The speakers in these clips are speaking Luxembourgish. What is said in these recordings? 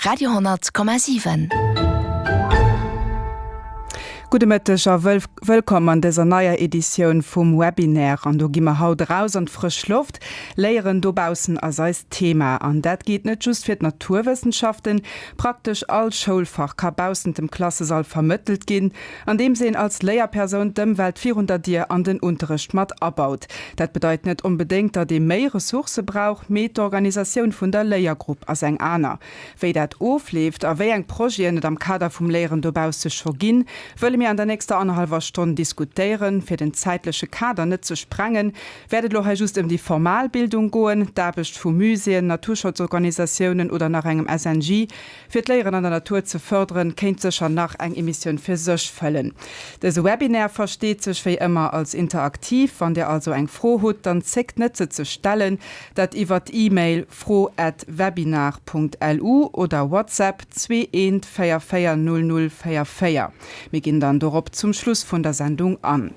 Radio,7. Gudde Mëtteg a wëllkomm an dëser neier Editioun vum Webinaire. An do gi mer haut eraus an d'frësch Loft. Léieren dobaussen ass eist Thema. An dat geet net just fir d'Naturwëssenschaften. Praktesch all Schoulfach ka baussent dem Klassesall vermëttelt ginn. Andeems een als Léierpersoun d'Ëmwelt virun der Dier an den Unterrecht mat abaut. Dat bedeit net onbedéngt, datt ee méi Ressourcë brauch, mee d'Organisatioun vun der Léiergrupp ass eng aner. Wéi dat ofleeft a wéi eng Projeten et am Kader vum Léieren dobausse scho ginn, wëlle mir an der nächster annerhallwer Stonn diskutéieren. Fir den zäitleche Kader net ze sprengen, wäert et elo hei just ëm déi formal Bildung goen, d'Aarbecht vu Muséeën, Naturschutzorganisatiounen oder nach engem SNJ. Fir d'Léieren an der Natur ze fërderen, kéint sécher nach eng Emissioun fir sech fëllen. Dëse Webinaire versteet sech wéi ëmmer als interaktiv. Wann dir also eng Fro hutt, dann zéckt net se ze stellen, dat iwwer d'E-Mail fro at webinar Punkt lu oder WhatsApp 21 44 00 44. Mir ginn dann dorop zum Schluss vun der Sendung an.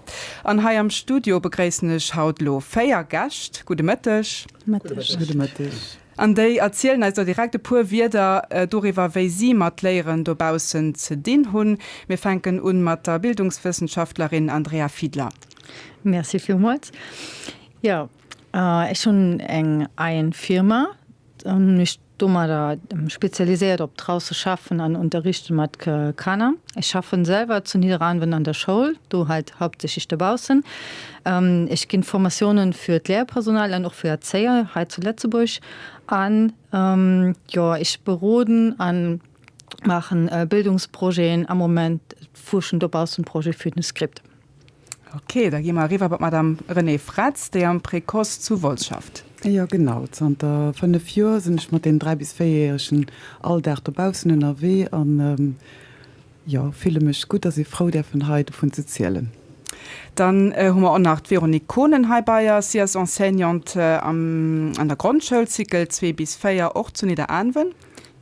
An hei am Studio begréissen ech haut lo 4 Gäscht. Gudde Mëtteg. Gudde Mëtteg. An déi erzielen eis da direkt e puer Wierder doriwwer, wéi si mat Léieren dobaussen ze dinn hunn. Mir fänken un mat der Bildungswëssenschaftlerin Andrea Fiedler. Merci villmools. Jo, ech hunn eng eien Firma, hunn mech domadder spezialiséiert op drausse schaffen an unterrichte mat Kanner. Ech schaffen selwer zu Nidderaanwen an der Schoul, do halt hauptsächlich dobaussen. Ech ginn Formatiounen fir d'Léierpersonal an och fir Erzéier hei zu Lëtzebuerg an jo ech beroden an maachen Bildungsprojeten, am Moment fuerschen dobaussen Projet fir den Script. Ok, da gi mer eriwwer bei d'Madame Renée Fretz, déi am Précoce zu Wolz schafft. Jo genau, zanter 5 Joer sinn ech mat den 3 bis 4 järegen all Dag dobaussen ënnerwee an Jo, fille mech gutt a si frou däerfen hei dovun ze zielen. Dann hu mer och nach d'Véronique Konen hei bei eis. Si ass Enseignante an der Grondschoul, Cycle 2 bis 4, och zu Nidderaanwen.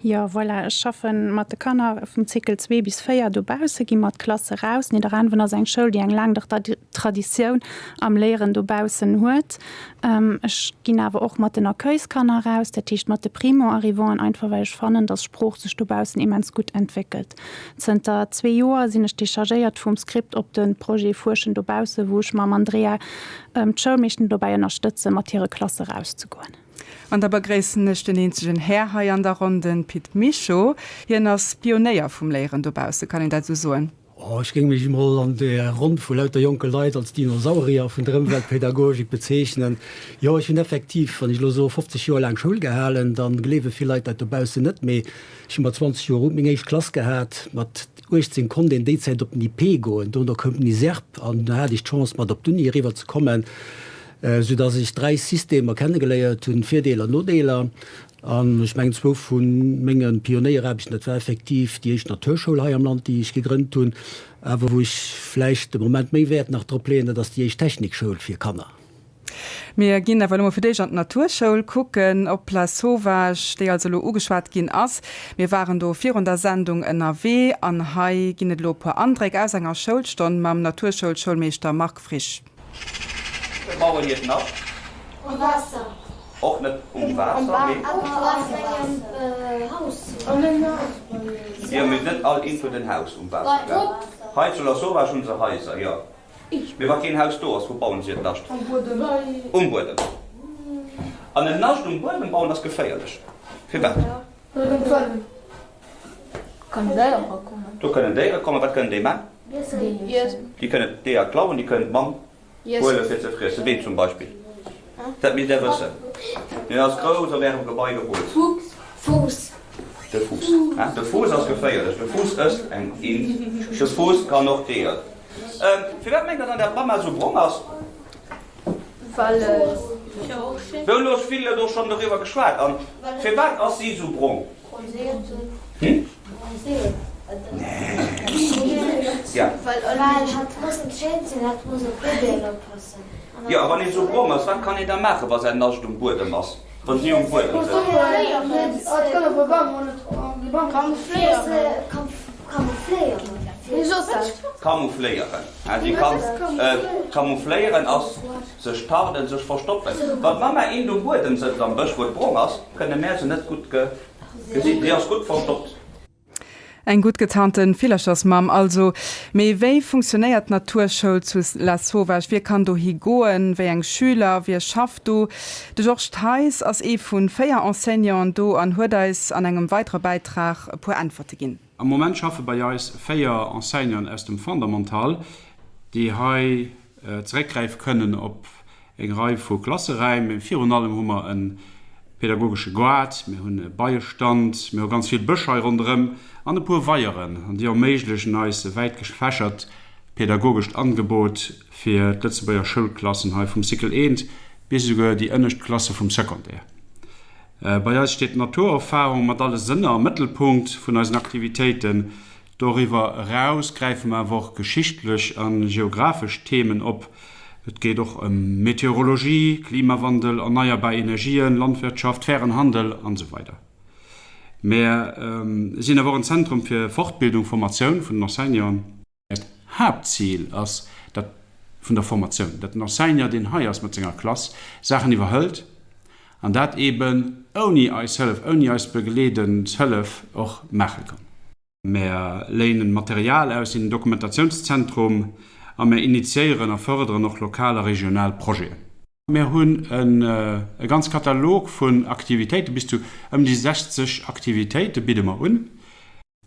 Jo, voilà, ech schaffe mat de Kanner vum Cycle 2 bis 4 dobausse, gi mat Klasse raus. Nidderaanwen ass eng Schoul, déi eng laang Traditioun am Léieren dobaussen huet. Ech ginn awer och mat den Accueilskanner raus, dat heescht mat de Primo-Arrivanten, einfach well ech fannen, dass Sprooch sech dobaussen immens gutt entwéckelt. Zënter zwee Joer sinn ech dechargéiert vum Script op de Projet Fuerschen dobausse, wou ech mam Andrea d'Schoulmeeschten dobäi ënnerstëtzen, mat hire Klasse rauszegoen. An da begréissen ech den eenzegen Här hei an der Ronn, de Pit Mischo. Hien ass Pionéier vum Léieren dobausse, kann een dat esou soen? Oh, ech géing mech emol an der Ronn vu lauter jonke Leit als Dinosaurier vun der Ëmweltpädagogik bezeechnen. Jo, ech hunn effektiv, wann ech elo soe 50 Joer laang Schoul gehalen, da gleewe vill Leit dat dobaussen net. Mee ech hu mat 20 Joer meng éischt Klass gehat. Mat 18 konnt een déi Zäit op den IP goen, dono koum den ISERP an do hat ech d'Chance mat op d'Uni eriwwer ze kommen, soudass ech dräi Systemer kennegeléiert hunn, Virdeeler, Nodeeler. An ech mengen, zwou vu menge Pionéieraarbechten, dat war effektiv déi éischt Naturschoul hei am Land, déi ech gegrënnt hunn, awer wou ech vläicht de Moment méi Wäert nach drop leeën, dat ass déi éischt Technikschoul fir Kanner. Mir ginn awer elo mol fir d'éischt an d'Naturschoul kucken, op Lasauvage, déi also elo ugeschwat ginn ass. Mir waren do virun der Sendung ënnerwee an hei ginn et elo e puer Andréck aus enger Schoulstonn mam Naturschoulschoulmeeschter Marc Frisch. Bauen hiert Nascht. Um Waasser. Och net um Waasser, mee. Jo, mee net all Int huet en Haus um Waasser, gell? Hei zu Lasauvage hu se Haiser, jo. Mee wa keen Haus do ass, wou bauen se hiert Nascht? Um Buedem. Um Buedem. An en Nascht um Buedem bauen ass geféierlech. Firwat? Do kënnen Déiere kommen. Wat kënnen déi man? Déi kënnen d'Eeër klauen, déi kënnen d'Mamm huelen fir ze friessen. Ween zum Beispill? Dat misst Där wëssen. Deen ass grouss op Ärem Gebai geholt. Fuuss. De Fuuss. De Fuuss ass geféierlech. De Fuuss ësst eng Int. De Fuuss kann och d'Eeër. Firwat mengt Der dann, dat d'Mamma esou brong ass? Mir hunn elo vill elo schonn doriwwer geschwat. An firwat ass si esou brong? Jo, a wann een esou brong ass, wat kann een da maachen, wa säin Nascht um Buedem ass, wa si um Buedem sëtzt? Camoufléieren. Si kann camoufléieren ass sech tarnen, sech verstoppen. Wann d'Mamma Int um Buedem sëtzt am Bësch, wou et brong ass, kënne mär se net gutt ge. Gesitt, déi ass gutt verstoppt. Eng gutt getarnte Villerchersmamm also. Mee wéi funktionéiert d'Naturschoul zu Lasauvage? Wie kann dohi goen? Wéi eng Schüler? Wie schafft do? De Georges Theis ass ee vu 4 Enseignanten do an huet eis an engem weidere Bäitrag e puer Äntwerte ginn. Am Moment schaffe bei eis 4 Enseignanten aus dem Fondamental, déi hei zeréckgräife kënnen op eng Rei vu Klasseräim. Mee virun allem hu mer e pedagogesche Gaart, mir hunn e Beiestand, mir hu ganz vill Bësch hei ronderëm an e puer Weieren. An déi erméiglechen eis e wäit gefächert pedagogescht Angebot fir d'Lëtzebuerger Schoulklassen hei vum Cycle I bis esouguer déi ënnescht Klasse vum Secondaire. Bei eis steet d'Naturerfarung mat alle Sënner am Mëttelpunkt vun eisen Aktivitéiten. Doriwwer eraus gräife mer awer och geschichtlech a geographesch Themen op. Et geet och ëm Meteorologie, Klimawandel, erneierbar Energien, Landwirtschaft, fairen Handel an esou weider. Mer sinn awer och en Zentrum fir Fortbildung, Formatioun vun den Enseignanten. Eist Haaptzil ass dat vun der Formatioun, dat den Enseignant, deen hei ass mat senger Klass, Saachen iwwerhëlt an dat eeben ouni eis Hëllef, ouni eis begleedend Hëllef och maache kann. Mär léinen Material aus, sinn en Dokumentationszentrum a mär initiéieren a fërderen och lokal a regional Projeten. Mär hunn e ganz Katalog vun Aktivitéiten, bis zu ëm déi 60 Aktivitéite bidde mer un.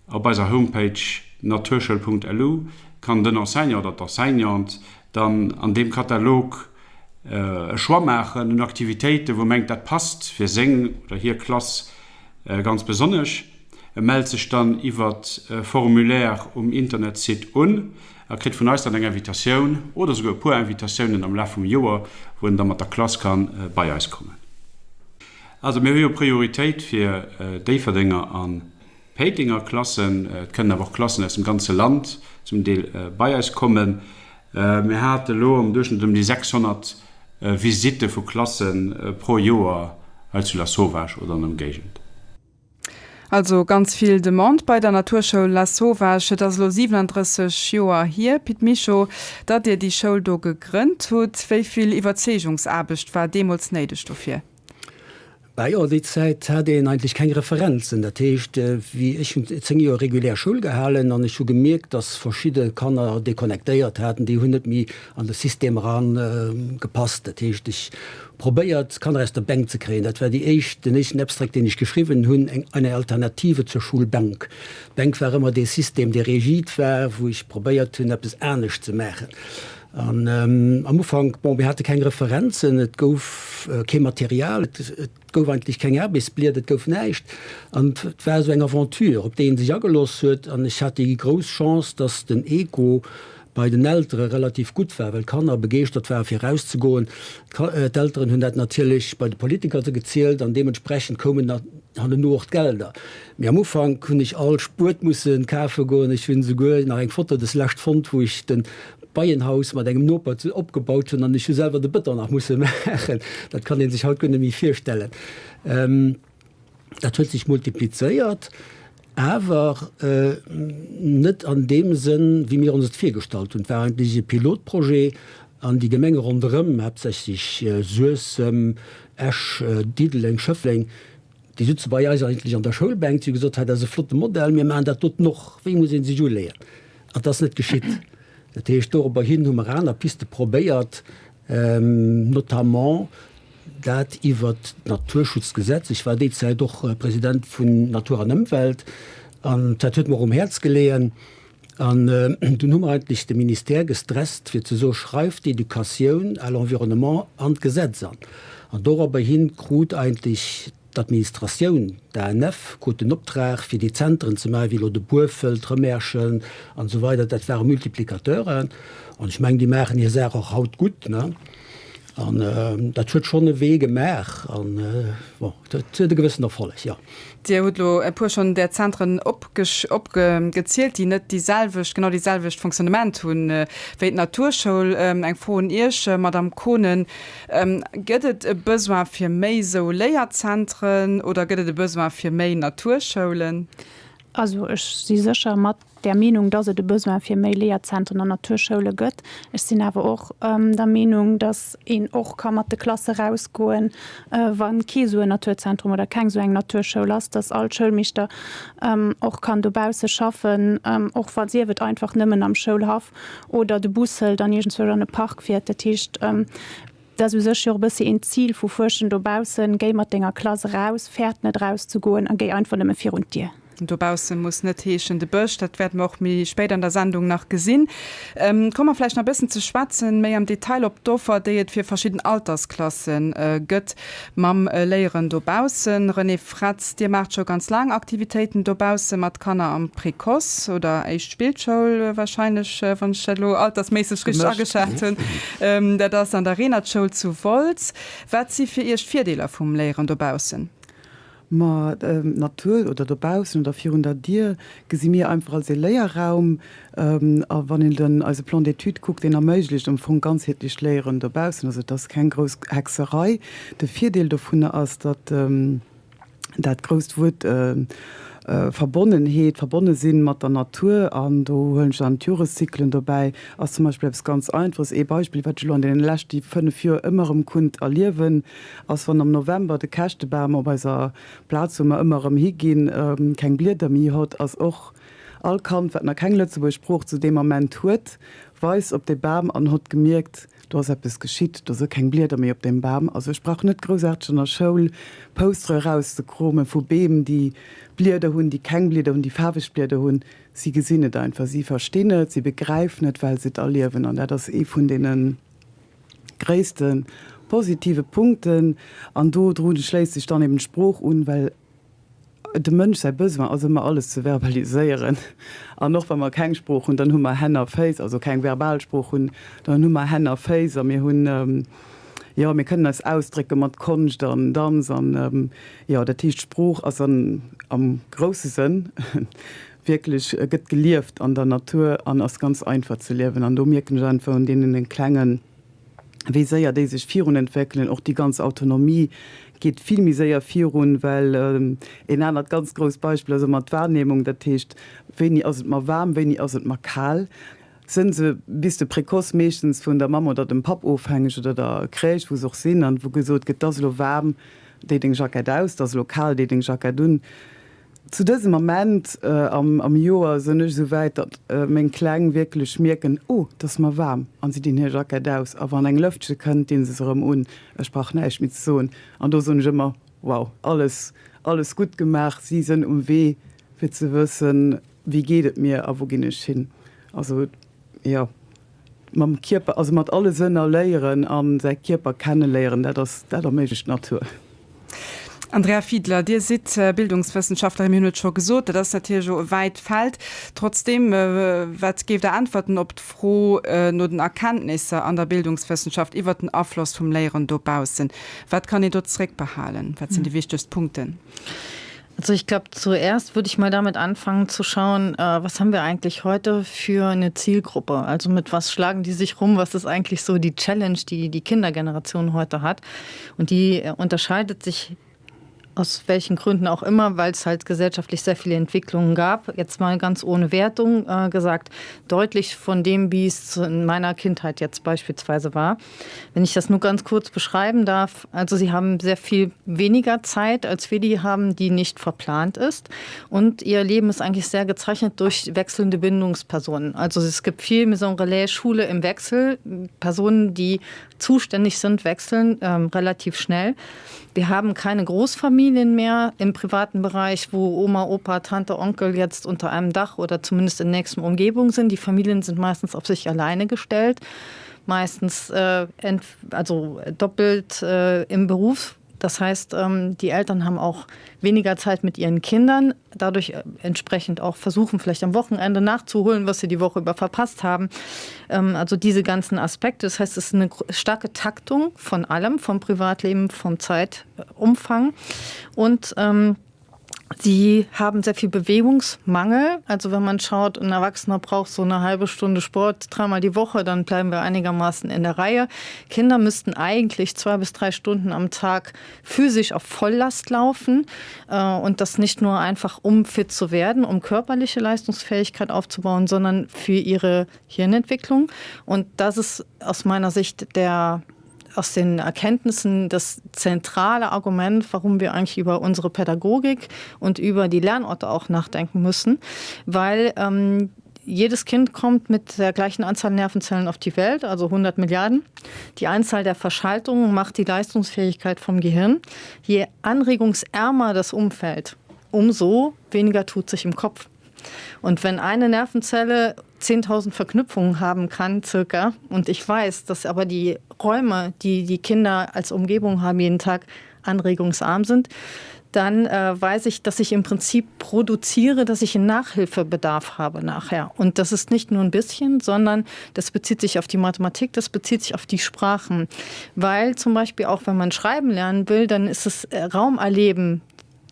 Op eiser Homepage naturschoul.lu kann den Enseignant oder d'Enseignante dann an deem Katalog e Choix maachen un Aktivitéiten, wou e mengt, dat passt fir seng oder hir Klass ganz besonnesch. E mellt sech dann iwwert e Formulaire um Internetsite un a kritt vun eis dann eng Invitatioun oder souguer e puer Invitatiounen am Laf vum Joer, wou en da mat der Klass ka bei eis kommen. Also mir hu jo Prioritéit fir Déifferdenger a Péitenger Klassen. Et kënnen awer och Klassen aus dem ganze Land zum Deel bei eis kommen. Mir hate lo am Duerchschnëtt ëm déi 600 Visitte vu Klasse pro Joer hei zu Lasauvage oder an der Ëmgéigend. Also ganz vill Demande bei der Naturschoul Lasauvage. Et ass elo 37 Joer hier, Pit Mischo, datt Dir déi Schoul do gegrënnt hutt. Wéi vill Iwwerzeegungsaarbecht war deemools néideg dofir? Bah jo, déi Zäit hat een eigentlech keng Referenzen. Dat heescht, wéi ech hunn 10 Joer regulär Schoul gehalen an ech hu gemierkt, datt verschidde Kanner deconnectéiert haten, déi hunn net méi an de System eran gepasst. Dat heescht, ech Probéiert, Kanner aus der Bänk ze kréien. Dat war déi éischt, den éischten Abstract, deen ech geschriwwen hunn, eng Eine Alternative zur Schulbank. D'Bänk war ëmmer dee System, dee rigid war, wou ech probéiert hunn, eppes anescht ze maachen. An am Ufank, bon, mir hate keng Referenzen, et gouf kee Material, et gouf eigentlech keng Aarbechtsblieder, et gouf näischt. An et war esou eng Aventure, op déi ee sech ageloss huet. An ech hat déi grouss Chance, dass den Echo bei den Eltere relativ gutt war, well d'Kanner begeeschtert ware fir erauszegoen. D'Elteren hunn dat natierlech bei de Politiker gezielt an deementsprechend koumen hanneno och d'Gelder. Mee am Ufank hunn ech all Spuet musse kafe goen. Ech hunn esouguer nach eng Foto des Lescht fonnt, wou ech de Beienhaus mat engem Noper opgebaut hunn an ech hu selwer de Bëton nach musse maachen. Dat kann ee sech haut guer net méi virstellen. Dat huet sech multiplizéiert, awer net an deem Sënn, wéi mir ons et virgestallt hunn. Et war eigentlech e Pilotprojet an déi Gemenge ronderëm, haaptsächlech Suessem, Esch, Diddeleng, Schëffleng, déi sutze bei eis eigentlech an der Schoulbänk. Si hu gesot, hei dat ass e flotte Modell, mir maachen dat doten och. Wéi muss ee sech uleeën? An dat ass net geschitt. Dat heescht, dorobber hin hu mer aner Piste probéiert, notamment Dat iwwert d'Naturschutzgesetz. Ech war déi Zäit och President vun Natur an Ëmwelt an dat huet mer um Häerz geleeën. An dunn hu mer eigentlech de Ministère gestresst, fir ze soen, Schreift d'Educatioun à l'environnement an d'Gesetz an. An dorobber hi krut eigentlech d'Administratioun, d'ANF, krut den Optrag, fir déi Zentren ze maachen, wéi elo de Buerfelt, Rëmerschen an esou weider. Dat ware Multiplicateuren. An ech mengen, déi maachen hir Saach och haut gutt. An dat huet schonn e Wee gemaach an, bon, dat huet e gewëssen Erfolleg, jo. Dir hutt elo e puer schonn där Zentren opgezielt, déi net déi selwecht, genau déi selwecht Fonctionnement hunn wéi d'Naturschoul. Eng Fro un Iech, Madamm Kohnen, Gëtt et e Besoin fir méi esou Léierzentren oder gëtt et e Besoin fir méi Naturschoulen? Also ech si sécher mat där Meenung, dass et e Besoin fir méi Léierzentren an Naturschoule gëtt. Ech sinn awer och der Meenung, dass een och ka mat de Klasse rausgoen, wa kee sou en Naturzentrum oder keng sou eng Naturschoul ass, dass all Schoulmeeschter och kann dobausse schaffen, och wa sief et einfach nëmmen am Schoulhaff oder de Bus hëlt an iergendzwousch an e Park fiert. Dat heescht, Et ass u sech jo och e bëssi een Zil vu Fuerschen dobaussen, Géi mat denger Klass eraus, fäert net erauszegoen a géi einfach nëmme virun d'Dier. Dobausse muss net heeschen de Bësch, dat wäerte mer och méi spéit an der Sendung nach gesinn. Komme mer vläicht nach e bëssen ze schwätzen, méi am Detail op d'Offer, déi et fir verschidden Altersklasse gëtt mam Léieren dobaussen. Renée Fretz, Dir maacht scho ganz laang Aktivitéiten dobausse mat Kanner am Précoce oder éischt Spillschoul wahrscheinlech, wann ech dat elo altersméisseg richteg ageschat hunn. Dat ass an der Reenert-Schoul zu Wolz. Wat si fir Iech d'Virdeeler vum Léieren dobaussen? Ma d'Natur oder dobaussen oder virun der Dier gesi mir einfach als ee Léierraum. A wann een den eise Plan d'études kuckt, deen erméiglecht am Fong ganzheetlecht Léieren dobaussen. Also et ass keng grouss Hexerei. De Virdeel dovunner ass, datt dat grousst Wuert Verbonnenheet, verbonne sinn mat der Natur, an do huelen ech dann d'Joreszyklen dobäi, ass zum Beispill eppes ganz Einfaches. Ee Beispill, wat ech elo an deene leschte 5 Joer ëmmer erëm kunnt erliewen, ass, wann am November de Käschtebam op eiser Plaz, wou mer ëmmer erëm higinn, keng Blieder méi hott, ass och all Kand, wat nach keng Lëtzebuerg Sprooch zu deem Ament huet, weist op de Bam an hott gemierkt, Do ass eppes geschitt, do si keng Blieder méi op deem Bam. Also ech brauch net groussaarteg an der Schoul Postere erauszekromen vu Beem, déi Blieder hunn, déi keng Blieder hunn, déi faarweg Blieder hunn. Si gesinn et einfach, si verstinn et, si begräifen et, well se et erliewen. An dat ass ee vun deene gréisste positive Punkten. An dodru schléisst sech dann eben d'Sprooch un, well Dem Mënsch säi Besoin ass ëmmer alles ze verbaliséieren. An och wa mer keng Sprooch hunn, dann hu mer Hänn a Féiss, also keng verbal Sprooch hunn, dann hu mer Hänn a Féiss a mir hunn, jo, mir kënnen eis ausdrécke mat Konscht an Danz an, jo, dat heescht, Sprooch ass an am grousse Sënn wierklech, gëtt gelieft an der Natur an ass ganz einfach ze liewen. An do mierken ech einfach un deenen Klengen, wéi séier déi sech virun entwéckelen, och déi ganz Autonomie geet vill méi séier virun, well een anert ganz grousst Beispill ass ëmmer d'Wahrnehmung, dat heescht, wéini ass et mer waarm, wéini ass et mer kal, sënn se bis de Précoce meeschtens vun der Mamm oder dem Papp ofhängeg oder der Crèche, wou se och sinn, an wou gesot gëtt, 't ass elo waarm, déi deng Jackett aus, 't ass elo kal, déi deng Jackett un. Zu dësem Ament am Joer sënn ech esou wäit, datt meng Kleng wierklech mierken, Oh, 't ass mer waarm, an si dinn hir Jackett aus. A wann eng Lëftche kënnt, dinn se se erëm un. Ech brauch näischt méi ze soen. An do soen ech ëmmer, Wow, alles, alles gutt gemaach. Si sënn um Wee, fir ze wëssen, wéi geet et mir a wou ginn ech hin. Also, jo. Mam Kierper, also mat alle Sënner léieren a säi Kierper kenneléieren, dat ass, dat erméiglecht d'Natur. Andrea Fiedler, Dir sidd Bildungswëssenschaftlerin, mir hunn et scho gesot, dat ass natierlech elo e wäit Feld. Trotzdeem, wat géift Der äntwerten op d'Fro no den Erkenntnisser an der Bildungswëssenschaft iwwert den Afloss vum Léieren dobaussen? Wat kann een do zréckbehalen? Wat sinn déi wichtegst Punkten? Also ich glaube, zuerst würde ich mal damit anfangen zu schauen, äh, was haben wir eigentlich heute für eine Zielgruppe? Also mit was schlagen die sich rum? Was ist eigentlich so die Challenge, die die Kindergeneration heute hat? Und die äh, unterscheidet sich aus welchen Gründen auch immer, weil es halt gesellschaftlich sehr viele Entwicklungen gab, jetzt mal ganz ohne Wertung äh, gesagt, deutlich von dem, wie es in meiner Kindheit jetzt beispielsweise war. Wenn ich das nur ganz kurz beschreiben darf, also sie haben sehr viel weniger Zeit, als wir die haben, die nicht verplant ist. Und ihr Leben ist eigentlich sehr gezeichnet durch wechselnde Bindungspersonen. Also es gibt viel Maison Relais Schule im Wechsel, Personen, die zuständig sind, wechseln ähm, relativ schnell. Wir haben keine Großfamilien mehr im privaten Bereich, wo Oma, Opa, Tante, Onkel jetzt unter einem Dach oder zumindest in nächsten Umgebung sind. Die Familien sind meistens auf sich alleine gestellt, meistens äh, also doppelt äh, im Beruf. Das heißt, ähm, die Eltern haben auch weniger Zeit mit ihren Kindern, dadurch äh, entsprechend auch versuchen, vielleicht am Wochenende nachzuholen, was sie die Woche über verpasst haben. Ähm, also diese ganzen Aspekte. Das heißt, es ist eine starke Taktung von allem, vom Privatleben, vom Zeitumfang. Und ähm,. Sie haben sehr viel Bewegungsmangel. Also wenn man schaut, ein Erwachsener braucht so eine halbe Stunde Sport dreimal die Woche, dann bleiben wir einigermaßen in der Reihe. Kinder müssten eigentlich zwei bis drei Stunden am Tag physisch auf Volllast laufen äh, und das nicht nur einfach um fit zu werden, um körperliche Leistungsfähigkeit aufzubauen, sondern für ihre Hirnentwicklung. Und das ist aus meiner Sicht der aus den Erkenntnissen das zentrale Argument, warum wir eigentlich über unsere Pädagogik und über die Lernorte auch nachdenken müssen, weil ähm, jedes Kind kommt mit der gleichen Anzahl Nervenzellen auf die Welt, also 100 Milliarden. Die Anzahl der Verschaltungen macht die Leistungsfähigkeit vom Gehirn. Je anregungsärmer das Umfeld, umso weniger tut sich im Kopf. Und wenn eine Nervenzelle 10.000 Verknüpfungen haben kann circa und ich weiß, dass aber die Räume, die die Kinder als Umgebung haben jeden Tag anregungsarm sind, dann äh, weiß ich, dass ich im Prinzip produziere, dass ich einen Nachhilfebedarf habe nachher. Und das ist nicht nur ein bisschen, sondern das bezieht sich auf die Mathematik, das bezieht sich auf die Sprachen. Weil zum Beispiel auch wenn man schreiben lernen will, dann ist es äh, Raumerleben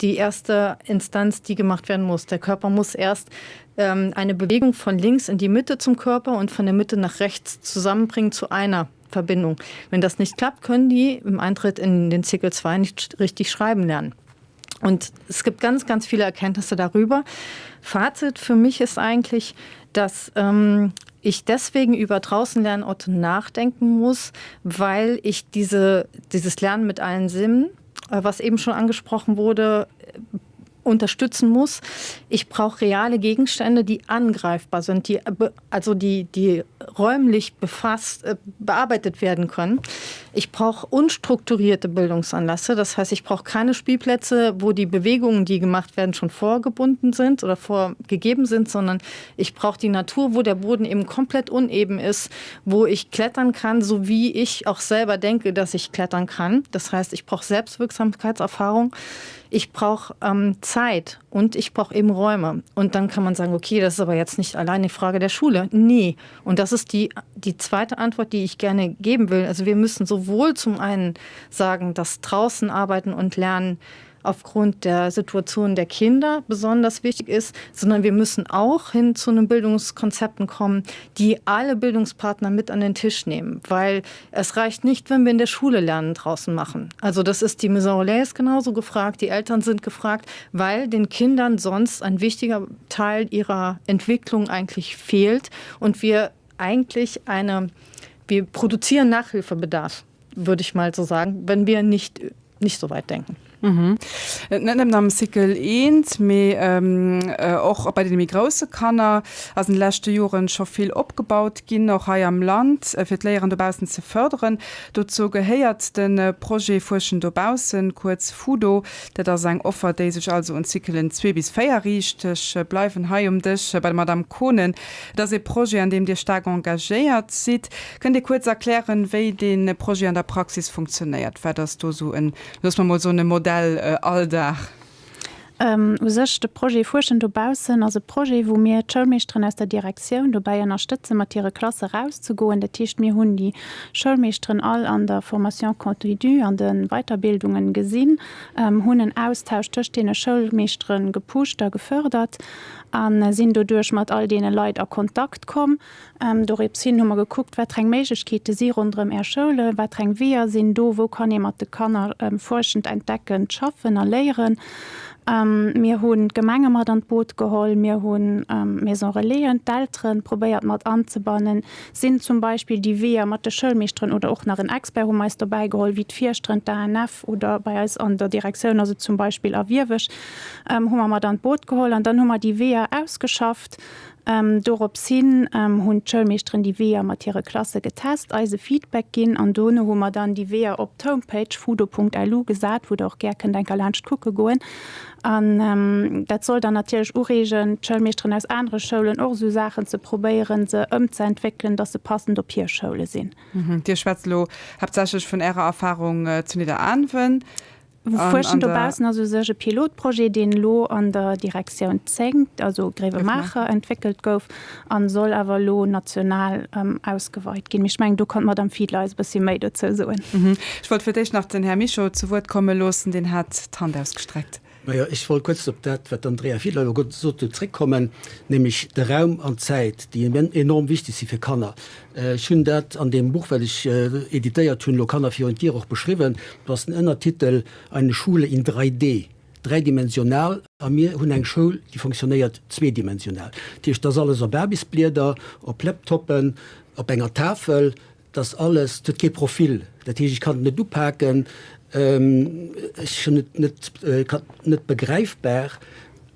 die erste Instanz, die gemacht werden muss. Der Körper muss erst ähm, eine Bewegung von links in die Mitte zum Körper und von der Mitte nach rechts zusammenbringen zu einer Verbindung. Wenn das nicht klappt, können die im Eintritt in den Zirkel 2 nicht richtig schreiben lernen. Und es gibt ganz, ganz viele Erkenntnisse darüber. Fazit für mich ist eigentlich, dass ähm, ich deswegen über draußen Lernorte nachdenken muss, weil ich diese, dieses Lernen mit allen Sinnen, äh, was eben schon angesprochen wurde, unterstützen muss. Ich brauche reale Gegenstände, die angreifbar sind, die, also die, die räumlich befasst, äh, bearbeitet werden können. Ich brauche unstrukturierte Bildungsanlasse. Das heißt, ich brauche keine Spielplätze, wo die Bewegungen, die gemacht werden, schon vorgebunden sind oder vorgegeben sind, sondern ich brauche die Natur, wo der Boden eben komplett uneben ist, wo ich klettern kann, so wie ich auch selber denke, dass ich klettern kann. Das heißt, ich brauche Selbstwirksamkeitserfahrung ich brauche ähm, Zeit und ich brauche eben Räume. Und dann kann man sagen, okay, das ist aber jetzt nicht allein die Frage der Schule. Nee. Und das ist die, die zweite Antwort, die ich gerne geben will. Also wir müssen sowohl zum einen sagen, dass draußen arbeiten und lernen, aufgrund der Situation der Kinder besonders wichtig ist, sondern wir müssen auch hin zu einem Bildungskonzepten kommen, die alle Bildungspartner mit an den Tisch nehmen, weil es reicht nicht, wenn wir in der Schule lernen draußen machen. Also das ist die Maison Relais ist genauso gefragt, die Eltern sind gefragt, weil den Kindern sonst ein wichtiger Teil ihrer Entwicklung eigentlich fehlt und wir eigentlich eine wir produzieren Nachhilfebedarf, würde ich mal so sagen, wenn wir nicht nicht so weit denken. Mhm. Net nëmmen am Cycle eent, mee och bei deene méi grousse Kanner ass an de leschte Joren scho vill opgebaut ginn, och hei am Land, fir d'Léieren dobaussen ze fërderen. Dozou gehéiert de Projet Fuerschen dobaussen, kuerz FUDO. Dat ass eng Offer, déi sech also un d'Cyclen zwee bis véier riicht. Ech bleiwen hei um Dësch bei der Madamm Kohnen. Et ass ee Projet, an deem Dir staark engagéiert sidd. Kënnt Dir kuerz erklären, wéi dee Projet an der Praxis funktionéiert? Wat ass do esou en, loosse mer mol soen, e Modell-Alldag? U sech, de Projet Fuerschen dobaussen ass e Projet, wou mir d'Schoulmeeschteren aus der Direktioun dobäi ënnerstëtzen, mat hire Klasse erauszegoen. Dat heescht, mir hunn déi Schoulmeeschteren all an der Formation continue, an de Weiterbildungen gesinn, hunn en Austausch tëscht deene Schoulmeeschtere gepusht a gefördert a sinn doduerch mat all deene Leit a Kontakt komm. Dorips hin hu mer gekuckt, wat fir eng Méiglechkeete si ronderëm Är Schoulen, wat fir eng Weeër sinn do, wou kann ee mat de Kanner fuerschend, entdeckend schaffen a léieren. Mir hunn d'Gemenge mat an d'Boot geholl, mir hunn d'Maison Relaisen, d'Eltere probéiert mat anzebannen, sinn zum Beispill déi Weeër mat de Schoulmeeschteren oder och nach en Expert hu mer eis dobäi geholl, wéi d'Fierschteren, d'ANF oder bei eis an der Direktioun ass et zum Beispill a Wiewesch, hu mer mat an d'Boot geholl an dann hu mer déi Weeër ausgeschafft. Dorops hin hunn d'Schoulmeeschteren déi Weeër mat hire Klasse getest, eis e Feedback ginn an dono hu mer dann déi Weeër op d'Homepage fudo.lu gesat, wou der och gär kënnt enker laanscht kucke goen. An dat soll dann natierlech ureegen, d'Schoulmeeschteren aus anere Schoulen och esou Saachen ze probéieren, se ëmzeentwéckelen, dass se passend op hir Schoule sinn. Dir schwätzt elo haaptsächlech vun Ärer Erfarung zu Nidderaanwen. Fuerschen dobaussen ass u sech e Pilotprojet, deen elo an der Direktioun 10, also Gréiwemaacher, entwéckelt gouf a soll awer elo national ausgeweit ginn. Mee ech mengen, do kann d'Madame Fiedler eis e bëssi méi dozou soen. Ech wollt fir d'éischt nach den Här Mischo zu Wuert komme loossen, deen hat d'Hand ausgestreckt. Majo, ech wollt kuerz op dat, wat d'Andrea Fiedler elo gesot huet, zréckkommen, nämlech de Raum an d'Zäit, déi enorm wichteg si fir Kanner. Ech hunn dat an deem Buch, wat ech editéiert hunn, elo Kanner virun d'Dier, och beschriwwen. Do ass den Ënnertitel Eine Schule in 3D, dräidimensional. A mir hunn eng Schoul, déi fonctionnéiert zweedimensional. Dat heescht, et ass alles op Aarbechtsblieder, op Laptoppen, op enger Tafel. Et ass alles, et huet kee Profil, dat heescht, ech kann et net upaken, ech hunn et net, kann net begräifbar.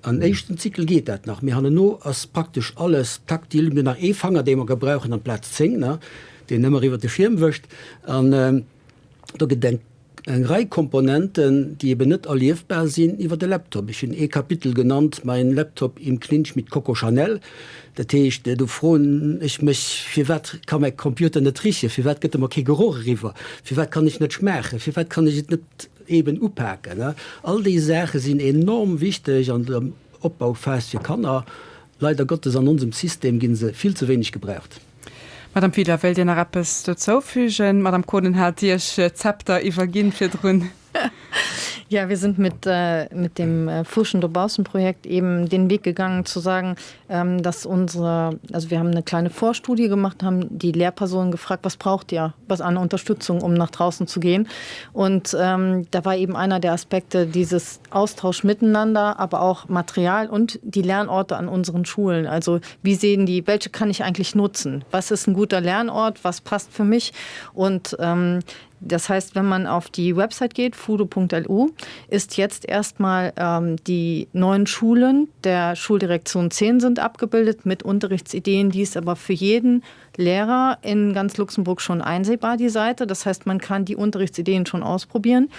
Am éischten Zykel geet dat nach, mee hanneno ass praktesch alles taktil. Mir hunn nach ee Fanger, dee mer gebrauchen amplaz 10, ne, deen ëmmer iwwer de Schierm wëscht. An do gëtt eng Eng Rei Komponenten, déi eben net erliefbar sinn iwwer de Laptop. Ech hunn ee Kapitel genannt, Mein Laptop im Clinch mit Coco Chanel. Dat heescht, do froen ech mech, firwat ka mäi Computer net richen? Firwat gëtt e mer kee Geroch eriwwer? Firwat kann ech net schmaachen? Firwat kann ech et net eben upaken? All déi Saache sinn enorm wichteg an der Opbauphas fir Kanner. Leider Gottes an onsem System gi se vill ze wéineg gebraucht. Madame Fiedler, wéilt Dir nach eppes dozou fügen? D'Madame Kohnen hat Iech d'Zepter iwwerginn virdrun. Ja, wir sind mit, mit dem Fuschen dobaussen Projekt eben den Weg gegangen zu sagen, dass unsere, also wir haben eine kleine Vorstudie gemacht, haben die Lehrpersonen gefragt, was braucht ihr, was an Unterstützung, um nach draußen zu gehen. Und ähm, da war eben einer der Aspekte dieses Austausch miteinander, aber auch Material und die Lernorte an unseren Schulen. Also wie sehen die, welche kann ich eigentlich nutzen? Was ist ein guter Lernort? Was passt für mich? Und ähm, das heißt, wenn man auf die Website geht, fudo.lu, ist jetzt erstmal ähm, die neuen Schulen der Schuldirektion 10 sind abgebildet mit Unterrichtsideen, die ist aber für jeden Lehrer in ganz Luxemburg schon einsehbar, die Seite. Das heißt, man kann die Unterrichtsideen schon ausprobieren.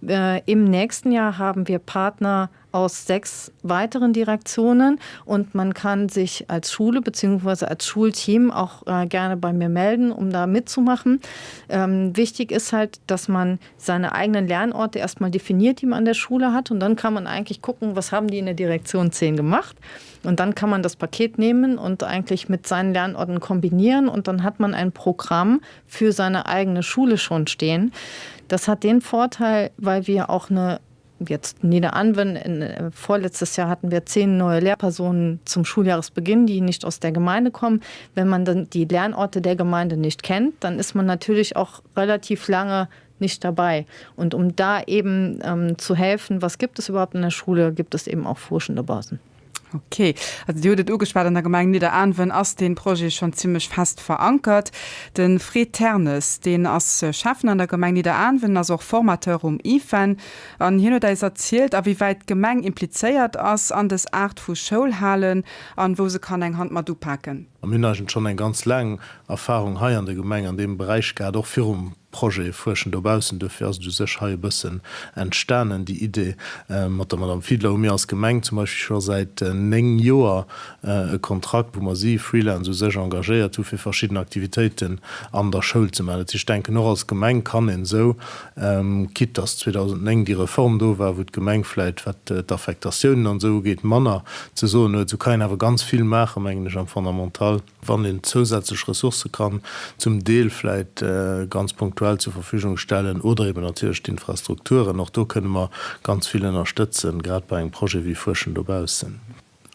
Äh, Im nächsten Jahr haben wir Partner, aus sechs weiteren Direktionen und man kann sich als Schule bzw. als Schulteam auch äh, gerne bei mir melden, um da mitzumachen. Ähm, wichtig ist halt, dass man seine eigenen Lernorte erstmal definiert, die man an der Schule hat und dann kann man eigentlich gucken, was haben die in der Direktion 10 gemacht. Und dann kann man das Paket nehmen und eigentlich mit seinen Lernorten kombinieren und dann hat man ein Programm für seine eigene Schule schon stehen. Das hat den Vorteil, weil wir auch eine jetzt Niederanwen in, äh, vorletztes Jahr hatten wir zehn neue Lehrpersonen zum Schuljahresbeginn, die nicht aus der Gemeinde kommen. Wenn man dann die Lernorte der Gemeinde nicht kennt, dann ist man natürlich auch relativ lange nicht dabei. Und um da eben ähm, zu helfen, was gibt es überhaupt in der Schule, gibt es eben auch forschende Basen. Ok, also Dir hutt et ugeschwat, an der Gemeng Nidderaanwen ass dee Projet schonn zimmlech fest verankert. De Fred Ternes, deen ass Schäffen an der Gemeng Nidderaanwen, ass och Formateur um IFEN an hien huet äis erzielt, a wéi wäit d'Gemeng implizéiert ass an dës Aart vu Schoulhalen an wou se kann eng Hand mat upaken. A mir hunn eigentlech schonn eng ganz laang Erfahrung hei an der Gemeng an deem Beräich gehat, och virum Projet Fuerschen dobaussen. Duerfir ass et u sech hei e bëssen entstanen, déi Idee. Mat der Madame Fiedler hu mir als Gemeng zum Beispill scho säit 9 Joer e Kontrakt, wou mer si, Freelance, u sech engagéiert hu fir verschidden Aktivitéiten an der Schoul ze maachen. Dat heescht, ech denken, och als Gemeng kann een esou, quitte dass 2009 déi Reform do war, wou d'Gemeng vläicht, wat d'Affektatiounen an esou ugeet, manner ze soen huet, esou kann een awer ganz vill maachen, mengen ech, am Fondamental. wann een zousätzlech Ressourcë kann zum Deel vläit ganz punktuell zur Verfügung stellen oder eben natierlech d'Infrastrukturen. Och do kënne mer ganz vill ënnerstëtzen, grad bei engem Projet wéi Fuerschen dobaussen.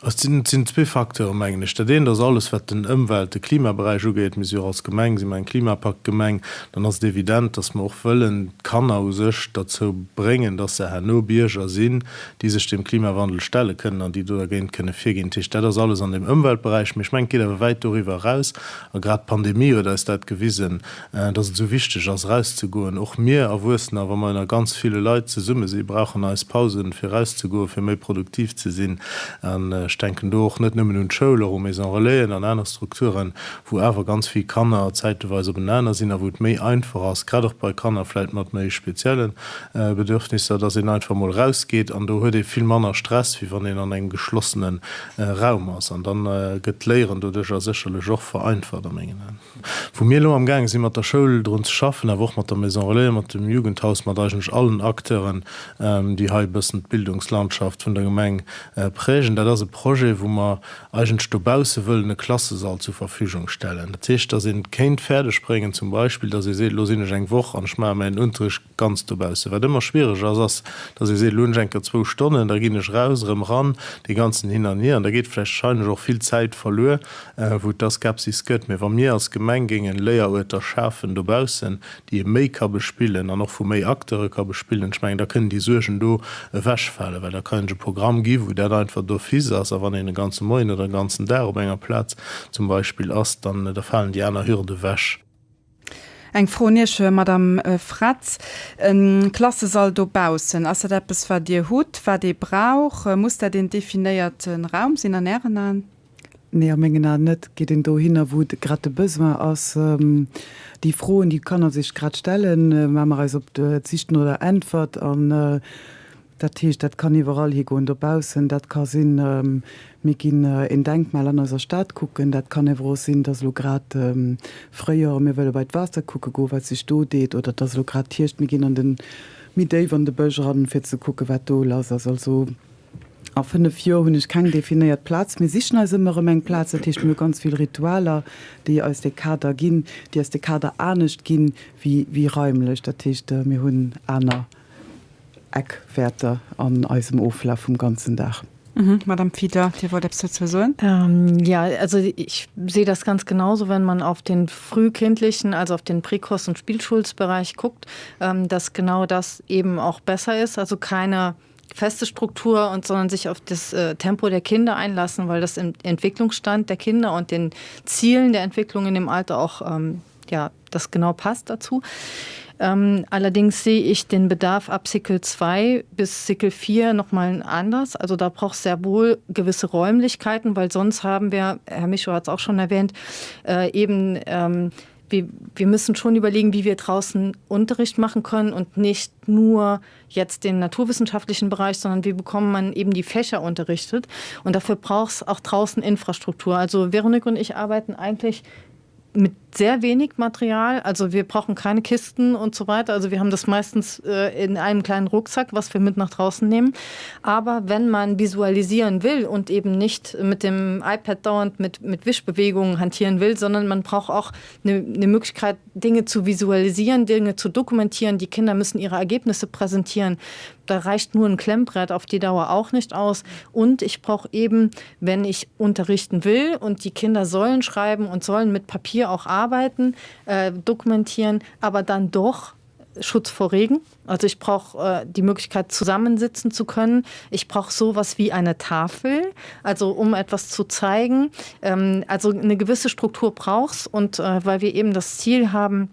Et sinn zwee Facteuren, mengen ech. Dat eent ass alles, wat den Ëmwelt-, de Klimaberäich ugeet. Mir si jo och als Gemeng, si mer eng Klimapaktgemeng. Dann ass et evident, dass mer och wëllen d'Kanner u sech derzou bréngen, dass se herno Bierger sinn, déi sech dem Klimawandel stelle kënnen an déi do dergéint kënne virginn. Dat heescht, dat ass alles an dem Ëmweltberäich. Mee ech mengen, et geet awer wäit doriwwer eraus. A grad d'Pandemie huet eis dat gewisen, dass et esou wichteg ass, erauszegoen. Och mir Erwuessener, wa mer ënner ganz ville Leit zesumme sinn, brauchen eis Pausen, fir erauszegoen, fir méi produktiv ze sinn. An ech denken do och net nëmmen un d'Schoul, och u Maison Relaisen an aner Strukturen, wou awer ganz vill Kanner zäiteweis openaner sinn a wou et méi einfach ass, grad och bei Kanner vläicht mat méi spezielle Bedürfnisser, dass een einfach mol rausgeet an do huet ee vill manner Stress, wéi wann een an engem geschlossene Raum ass. An dann gëtt d'Léieren doduercher sécherlech och vereinfacht a mengen Aen. Wou mir elo amgaange si mat der Schoul drun ze schaffen, awer och mat der Maison Relais, mat dem Jugendhaus, mat eigentlech allen Acteuren, déi hei e bëssen d'Bildungslandschaft vun der Gemeng prägen, dat ass e. Projet, wou mer eigentlech dobausse wëllen e Klassesall zur Verfügung stellen. Dat heescht, dass een et kéint fäerdeg bréngen, zum Beispill, dass ee seet, elo sinn ech eng Woch an ech maache mäin Unterrecht ganz dobausse. Wat ëmmer schwiereg ass, ass, dass ee seet, elo hunn ech eng Kéier zwou Stonnen, da ginn ech eraus, erëm eran, dee ganzen Hin an Hier. An da geet vläicht wahrscheinlech och vill Zäit verluer, wou et da Skepsis gëtt. Mä wa mir als Gemeng géingen Léieruerter schafen dobaussen, déi ee méi ka bespillen an och vu méi Acteure ka bespillen, ech mengen, da kënnen déi Suergen do ewechfalen, well da kann een e Programm gi wou dat einfach d'office ass a wann een e ganze Moien oder e ganzen Dag op enger Plaz zum Beispill ass, dann da falen déi aner Hürde ewech. Eng Fro un Iech, Madame Fretz. E Klassesall dobaussen, ass dat eppes, wat Dir hutt, wat ee brauch? Muss dat een definéierte Raum sinn an Ären Aen? Nee, a mengen Aen net. Geet een dohinner, wou grad de Besoin ass. Déi Froen, déi d'Kanner sech grad stellen, maache mer eis op d'Sich no der Äntwert. An dat heescht, dat kann iwwerall higoen dobaussen. Dat ka sinn, mir ginn een Denkmal an eiser Stad kucken. Dat kann awer och sinn, et ass elo grad Fréijoer a mir wëlle bei d'Waasser kucke goen, wat sech do deet. Oder et ass elo grad Hierscht, mir ginn an de méi déif an de Bësch eran, fir ze kucken, wat do lass ass. Also A 5 Joer hunn ech keng definéiert Plaz. Mir sichen eis ëmmer erëm eng Plaz. Dat heescht, mir hu ganz vill Ritualer, déi eis dee Kader ginn, déi eis de Kader anescht ginn, wéi, wéi raimlech. Dat heescht, mir hunn aner Eckwäerter an eisem Oflaf vum ganzen Dag. Madame Fiedler, Dir wollt eppes dozou soen? Ja, also ich sehe das ganz genauso, wenn man auf den frühkindlichen, also auf den Präkos und Spielschulsbereich guckt, dass genau das eben auch besser ist. Also keine feste Struktur und sondern sich auf das äh, Tempo der Kinder einlassen, weil das im Entwicklungsstand der Kinder und den Zielen der Entwicklung in dem Alter auch ähm, ja, das genau passt dazu. Ähm, allerdings sehe ich den Bedarf ab Sickel 2 bis Sickel 4 noch mal anders. Also da braucht es sehr wohl gewisse Räumlichkeiten, weil sonst haben wir, Herr Micho hat es auch schon erwähnt, äh, eben ähm, wir, wir müssen schon überlegen, wie wir draußen Unterricht machen können und nicht nur jetzt den naturwissenschaftlichen Bereich, sondern wie bekommt man eben die Fächer unterrichtet. Und dafür braucht es auch draußen Infrastruktur. Also Veronique und ich arbeiten eigentlich mit sehr wenig Material. Also wir brauchen keine Kisten und so weiter. Also wir haben das meistens äh, in einem kleinen Rucksack, was wir mit nach draußen nehmen. Aber wenn man visualisieren will und eben nicht mit dem iPad dauernd mit, mit Wischbewegungen hantieren will, sondern man braucht auch eine, eine Möglichkeit, Dinge zu visualisieren, Dinge zu dokumentieren. Die Kinder müssen ihre Ergebnisse präsentieren. Da reicht nur ein Klemmbrett auf die Dauer auch nicht aus. Und ich brauche eben, wenn ich unterrichten will und die Kinder sollen schreiben und sollen mit Papier auch arbeiten, äh, dokumentieren, aber dann doch Schutz vor Regen. Also ich brauche äh, die Möglichkeit zusammensitzen zu können. Ich brauche sowas wie eine Tafel, also um etwas zu zeigen. Ähm, also eine gewisse Struktur brauchst und äh, weil wir eben das Ziel haben,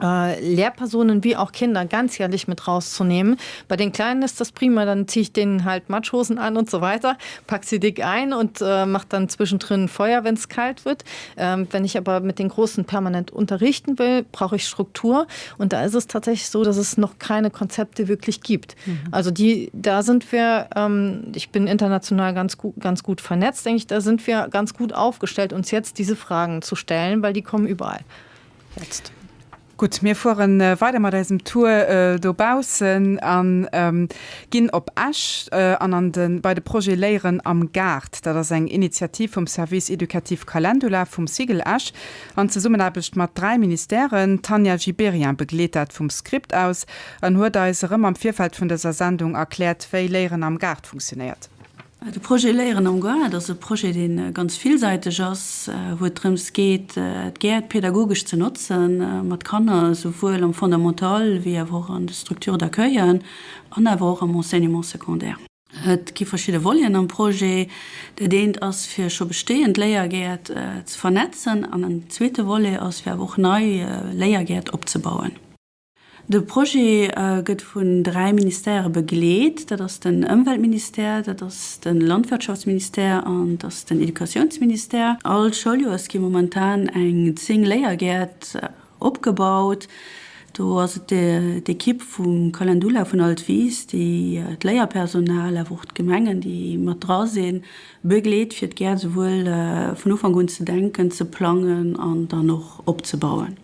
äh, Lehrpersonen wie auch Kinder ganzjährlich mit rauszunehmen. Bei den Kleinen ist das prima, dann ziehe ich denen halt Matschhosen an und so weiter, pack sie dick ein und äh, mache dann zwischendrin Feuer, wenn es kalt wird. Ähm, wenn ich aber mit den Großen permanent unterrichten will, brauche ich Struktur. Und da ist es tatsächlich so, dass es noch keine Konzepte wirklich gibt. Mhm. Also die, da sind wir, ähm, ich bin international ganz gut, ganz gut vernetzt, denke ich, da sind wir ganz gut aufgestellt, uns jetzt diese Fragen zu stellen, weil die kommen überall jetzt. Gutt, mir fueren weider mat eisem Tour dobaussen an ginn op Esch an an de bei de Projet Léieren am Gaart. Dat ass eng Initiativ vum Service éducatif Calendula vum Cigl Esch an Zesummenaarbecht mat 3 Ministèren. D'Tanja Gibéryen begleet dat vum Script aus an huet eis erëm am Virfeld vun dëser Sendung erkläert, wéi Léieren am Gaart funktionéiert. De Projet Léieren am Gaart ass e Projet, dee ganz villsäiteg ass, wou et drëms geet, d'Gäert pedagogesch ze notze mat Kanner, esouwuel am Fondamental wéi awer och an de Structures d'accueillen an awer och am Enseignement secondaire. Et gi verschidde Voleten am Projet. Dat eent ass, fir scho bestehend Léiergäert ze vernetzen an en zweete Volet ass, fir awer och nei Léiergäert opzebauen. De Projet gëtt vun 3 Ministèrë begleet, dat ass den Ëmweltministère, dat ass de Landwirtschaftsministère an dat ass den Educatiounsministère. All Schouljoers gi momentan eng 10 Léiergäert opgebaut. Do ass et d'Ekipp vum Calendula vun Altwis, déi d'Léierpersonal, awer och d'Gemengen, déi mat dra sinn, begleet, fir d'Gäert esouwuel vun Ufank un ze denken, ze plangen an dann och opzebauen.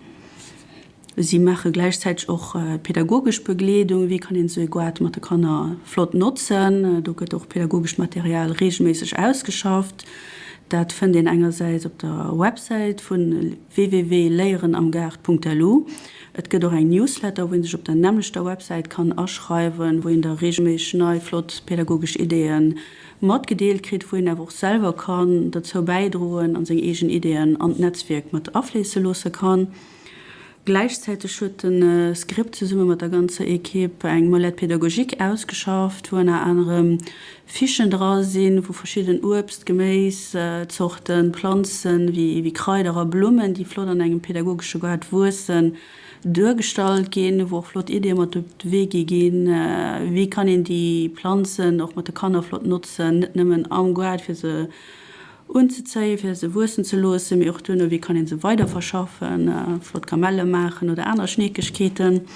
Si maache gläichzäiteg och pädagogesch Begleedung, wéi kann een esou ee Goart mat de Kanner flott notzen. Do gëtt och pädagogescht Material reegelméisseg ausgeschafft. Dat fënnt een engersäits op der Websäit vun www.léierenamgaart.lu. Et gëtt och eng Newsletter, wou een sech op der nämmlechter Websäit kann aschreiwen, wou een da reegelméisseg nei flott pädagogesch Ideeën matgedeelt kritt, wou een awer och selwer kann derzou bäidroen an seng eegen Ideeën an d'Netzwierk mat afléisse loosse kann. Gläichzäiteg huet de Script zesumme mat der ganzer Equipe eng Mallette pédagogique ausgeschafft, wou ënner anerem Fichen dra sinn, wou verschidden Uebst-, Geméiszorten, Planzen, wéi Kraider a Blummen, déi flott an engem pädagogesche Gaart wuessen, duergestallt ginn, wou och flott Iddie mat op de Wee gi ginn, wéi kann een déi Planzen och mat de Kanner flott notzen, net nëmmen am Gaart, fir se unzezéien, fir se wuessen ze loossen, mee och duerno, wéi kann ee se weiderverschaffen, flott Kamelle maachen oder aner Schneekegkeeten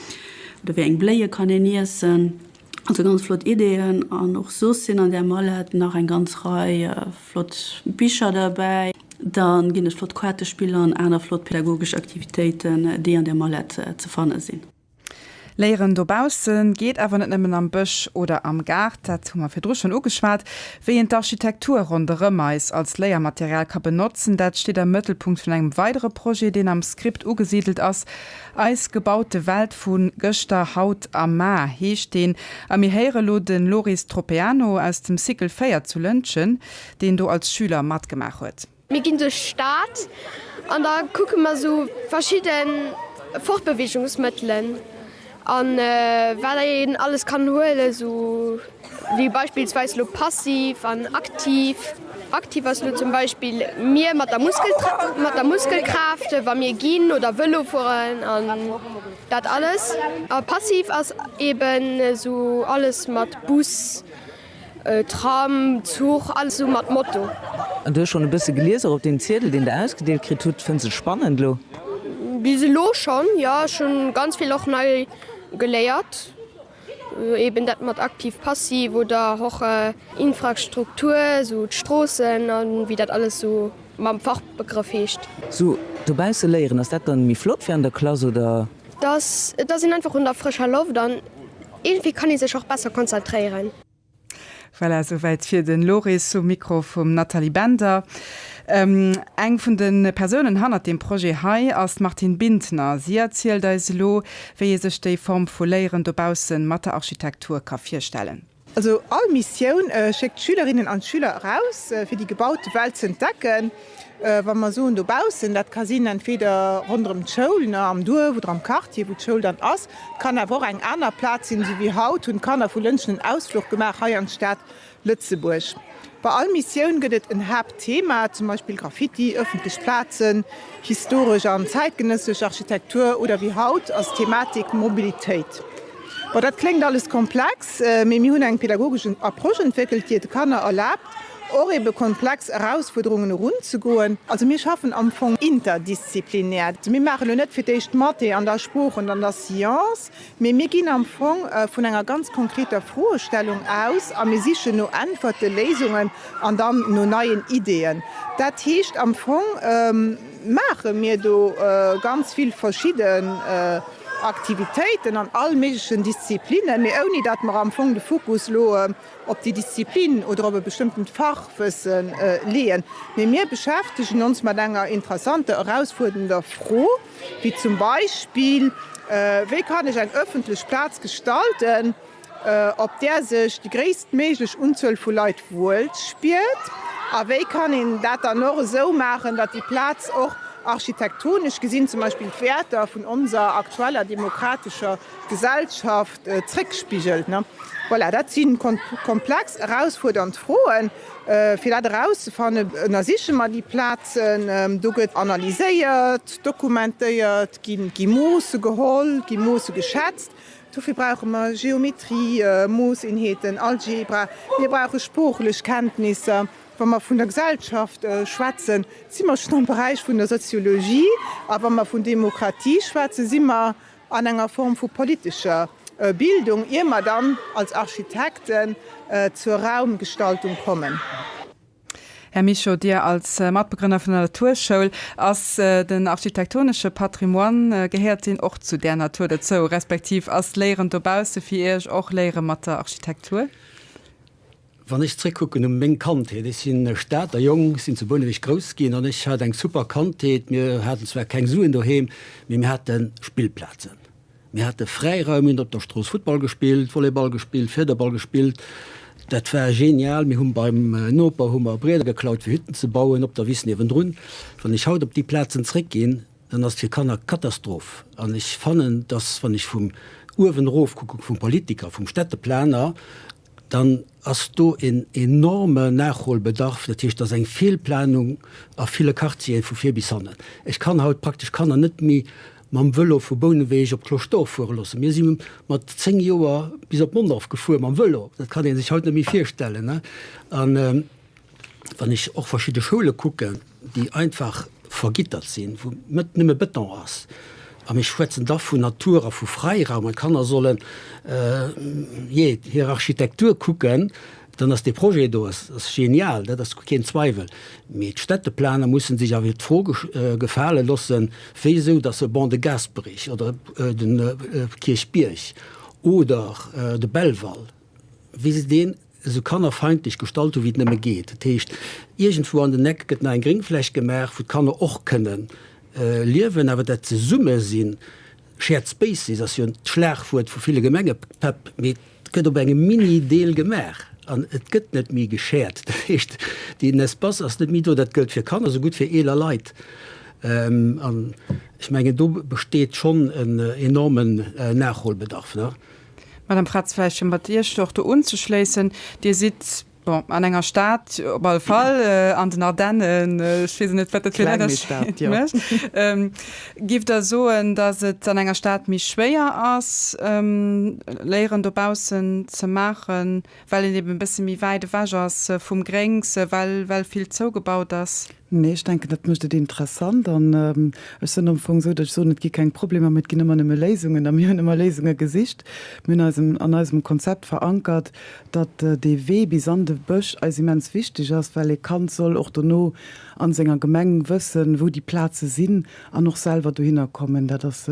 oder wéi eng Bléie kann een iessen. Also ganz flott Ideeën. An och soss sinn an där Mallette nach eng ganz Rei flott Bicher derbäi. Da ginn et flott Kaartespiller an aner flott pädagogesch Aktivitéiten, déi an där Mallette ze fanne sinn. Léieren dobausse geet awer net nëmmen am Bësch oder am Gaart, dat hu mer virdru schonn ugeschwat. Wéi een d'Architektur ronderëm eis als Léiermaterial ka benotzen, dat steet am Mëttelpunkt vun engem weidere Projet, deen am Script ugesidelt ass. Eis gebaute Welt vu gëschter, haut a mar heescht deen. A mir héiere lo de Loris Tropeano aus dem Cycle 4 zu Lëntgen, deen do als Schüler matgemaach huet. Mir ginn duerch d'Stad an da kucke mer sou verschidde Fortbeweegungsmëttelen an wat een alles kann huelen, sou wéi beispillsweis lo passiv an aktiv. Aktiv ass lo zum Beispill mir mat der Muskel mat der Muskelkraaft, wa mir ginn oder Vëlo fueren an dat alles. A passiv ass eben sou alles mat Bus. Tram, Zuch, alles esou mat Moto. An du hues schonn e bësse gelies, och op deem Ziedel, deen der ausgedeelt kritt hutt. Fënns et spannend elo? Bis elo schonn, jo. Ech hunn ganz vill och nei geléiert, eben dat mat aktiv, passiv oder och Infrastruktur, esou d'Stroossen a wéi dat alles esou mam Fachbegrëff heescht. Sou dobausse léieren, ass dat dann méi flott wéi an der Klass, oder? Dass et ass een einfach un der frëscher Loft an iergendwéi kann ee sech och besser konzentréieren. Voilà, souwäit fir de Loris um Mikro vum Nathalie Bender. Eng vun de Persounen hannert deem Projet hei ass d'Martine Bintner. Si erzielt eis elo, wéi ee sech déi Form vu Léieren dobausse mat der Architektur ka virstellen. Also all Missioun schéckt d'Schülerinnen an d'Schüler eraus, fir déi gebaute Welt ze entdecken. Wa mer soen dobaussen, dat ka sinn entweder ronderëm d'Schoul, ne, am Duerf oder am Quartier, wou d'Schoul dann ass. Et kann awer och eng aner Plaz sinn, esou wéi haut hunn d'Kanner vu Lëntgen en Ausfluch gemaach hei an d'Stad Lëtzebuerg. Bei all Missioun gëtt et en Haaptthema, zum Beispill Graffiti, ëffentlech Plazen, historesch an zäitgenëssesch Architektur oder wéi haut ass d'Thematik Mobilitéit. Bon, dat kléngt alles komplex, mee mir hunn eng pädagogesch Approche entwéckelt, déi et de Kanner erlaabt, och ebe komplex Erausfuerderungen erunzegoen. Also mir schaffen am Fong interdisziplinär. Mir maachen elo net fir d'éischt Mathé an da Sproochen an da Science, Mee mir ginn am Fong vun enger ganz konkreter Froestellung aus a mir sichen no Äntwerten, Léisungen an dann no neien Ideeën. Dat heescht, am Fong maache mir do ganz vill verschidden Aktivitéiten an all méiglechen Disziplinnen, mee ouni datt mer am Fong de Fokus elo op déi Disziplin oder op e bestëmmtent Fachwësse leeën. Mee mir beschäftegen ons mat enger interessanter, erausfuerdernder Fro. wéi zum Beispill, Wéi kann ech eng ëffentlech Plaz gestalten, op där sech déi gréisstméiglech Unzuel vu Leit wuel spiert? A wéi kann een dat dann och esou maachen, datt déi Plaz och architektonesch gesinn zum Beispill d'Wäerter vun onser aktueller demokratescher Gesellschaft zréckspigelt? Voilà, dat si komplex, erausfuerdernd Froen. Fir dat erauszefannen, ënnersiche mer déi Plazen. Do gëtt analyséiert, dokumentéiert, gi Moosse geholl, gi Moosse geschätzt. Dofir brauche mer Geometrie, Moosseenheeten, Algebra. Mir brauche sproochlech Kenntnisser. Wa mer vun der Gesellschaft schwätzen, si mer schonn am Beräich vun der Soziologie. A wa mer vun Demokratie schwätzen, si mer an enger Form vu politescher Bildung, ier mer dann als Architekten zur Raumgestaltung kommen. Här Mischo, Dir als Matbegrënner vun der Naturschoul, ass den architektonesche Patrimoine, gehéiert deen och zu där Natur dozou, respektiv ass Léieren dobausse fir Iech och Léiere mat der Architektur? Wann ech zréckkucken u meng Kandheet, ech sinn e Stater Jong, sinn zu Bouneweg grouss ginn an ech hat eng super Kandheet. Mir haten zwar keng Suen doheem, mee mir hate Spillplazen, mir hate Fräiraum, mir hunn op der Strooss Futtball gespillt, Volleyball gespillt, Fiederball gespillt. Dat war genial. Mir hunn beim Noper hu mer Brieder geklaut fir Hütten ze bauen op der Wiss niewendrun. Wann ech haut op déi Plazen zréckginn, dann ass et fir Kanner Katastroph. An ech fannen, dass wann ech vum uewen erof kucken, vum Politiker, vum Städteplaner, dann ass do en enorme Nachholbedarf. Dat heescht, et ass eng Feelplanung a ville Quartieren vu vir bis hannen. Ech kann haut praktesch Kanner net méi mam Vëlo vu Bouneweg op d'Cloche d'Or fuere loossen. Mir si mat 10 Joer bis op Mondorf gefuer mam Vëlo. Dat kann ee sech haut net méi virstellen. An wann ech och verschidde Schoule kucken, déi einfach vergittert sinn, wou net nëmme Beton ass, a mir schwätzen da vun Natur a vu Freiraum an d'Kanner sollen, jee, hir Architektur kucken, dann ass dee Projet do ass ass genial, dat ass keen Zweiwel. Mee d'Städteplaner mussen sech awer d'Fro gefale loossen, wéisou datt se Ban de Gasperich oder de Kierchbierg oder de Belval, wéi se deen esou kannerfeindlech gestalt hu wéi et nëmme geet. Dat heescht, iergendwou an den Eck gëtt nach eng Gréngfläch gemaach, wou d'Kanner och kënnen liewen, awer dat Zesummesinn, Shared Spaces ass jo d'Schlagwuert vu ville Gemengepäpp, mee et gëtt op engem Mini-Deel gemaach an et gëtt net méi geshared. Dat heescht, deen Espace ass net méi do. Dat gëllt fir Kanner esou gutt fir eeler Leit. An ech mengen, do besteet schonn en enormen Nachholbedarf. Madame Fretz, vläicht fir mat Iech och do unzeschléissen, Dir sidd, bon, an enger Stad op alle Fall, an den Ardennen, ech weess net, wat dat fir en Ënnerscheed mécht. Giff Der soen, datt et an enger Stad méi schwéier ass, Léieren dobaussen ze maachen, well een eben e bësse méi wäit ewech ass vum Gréngs, well well vill zougebaut ass? Nee, ech denken, dat mécht et interessant. An ech sinn am Fong esou, datt ech soen, et gi keng Problemer, mee et ginn ëmmer nëmme Léisungen. A mir hunn ëmmer Léisunge gesicht. Mir hunn eisem, an eisem Konzept verankert, datt dee Wee bis an de Bësch eis immens wichteg ass, well e Kand soll och dono a senger Gemeng wëssen, wou déi Plaze sinn an och selwer dohinner kommen. Dat ass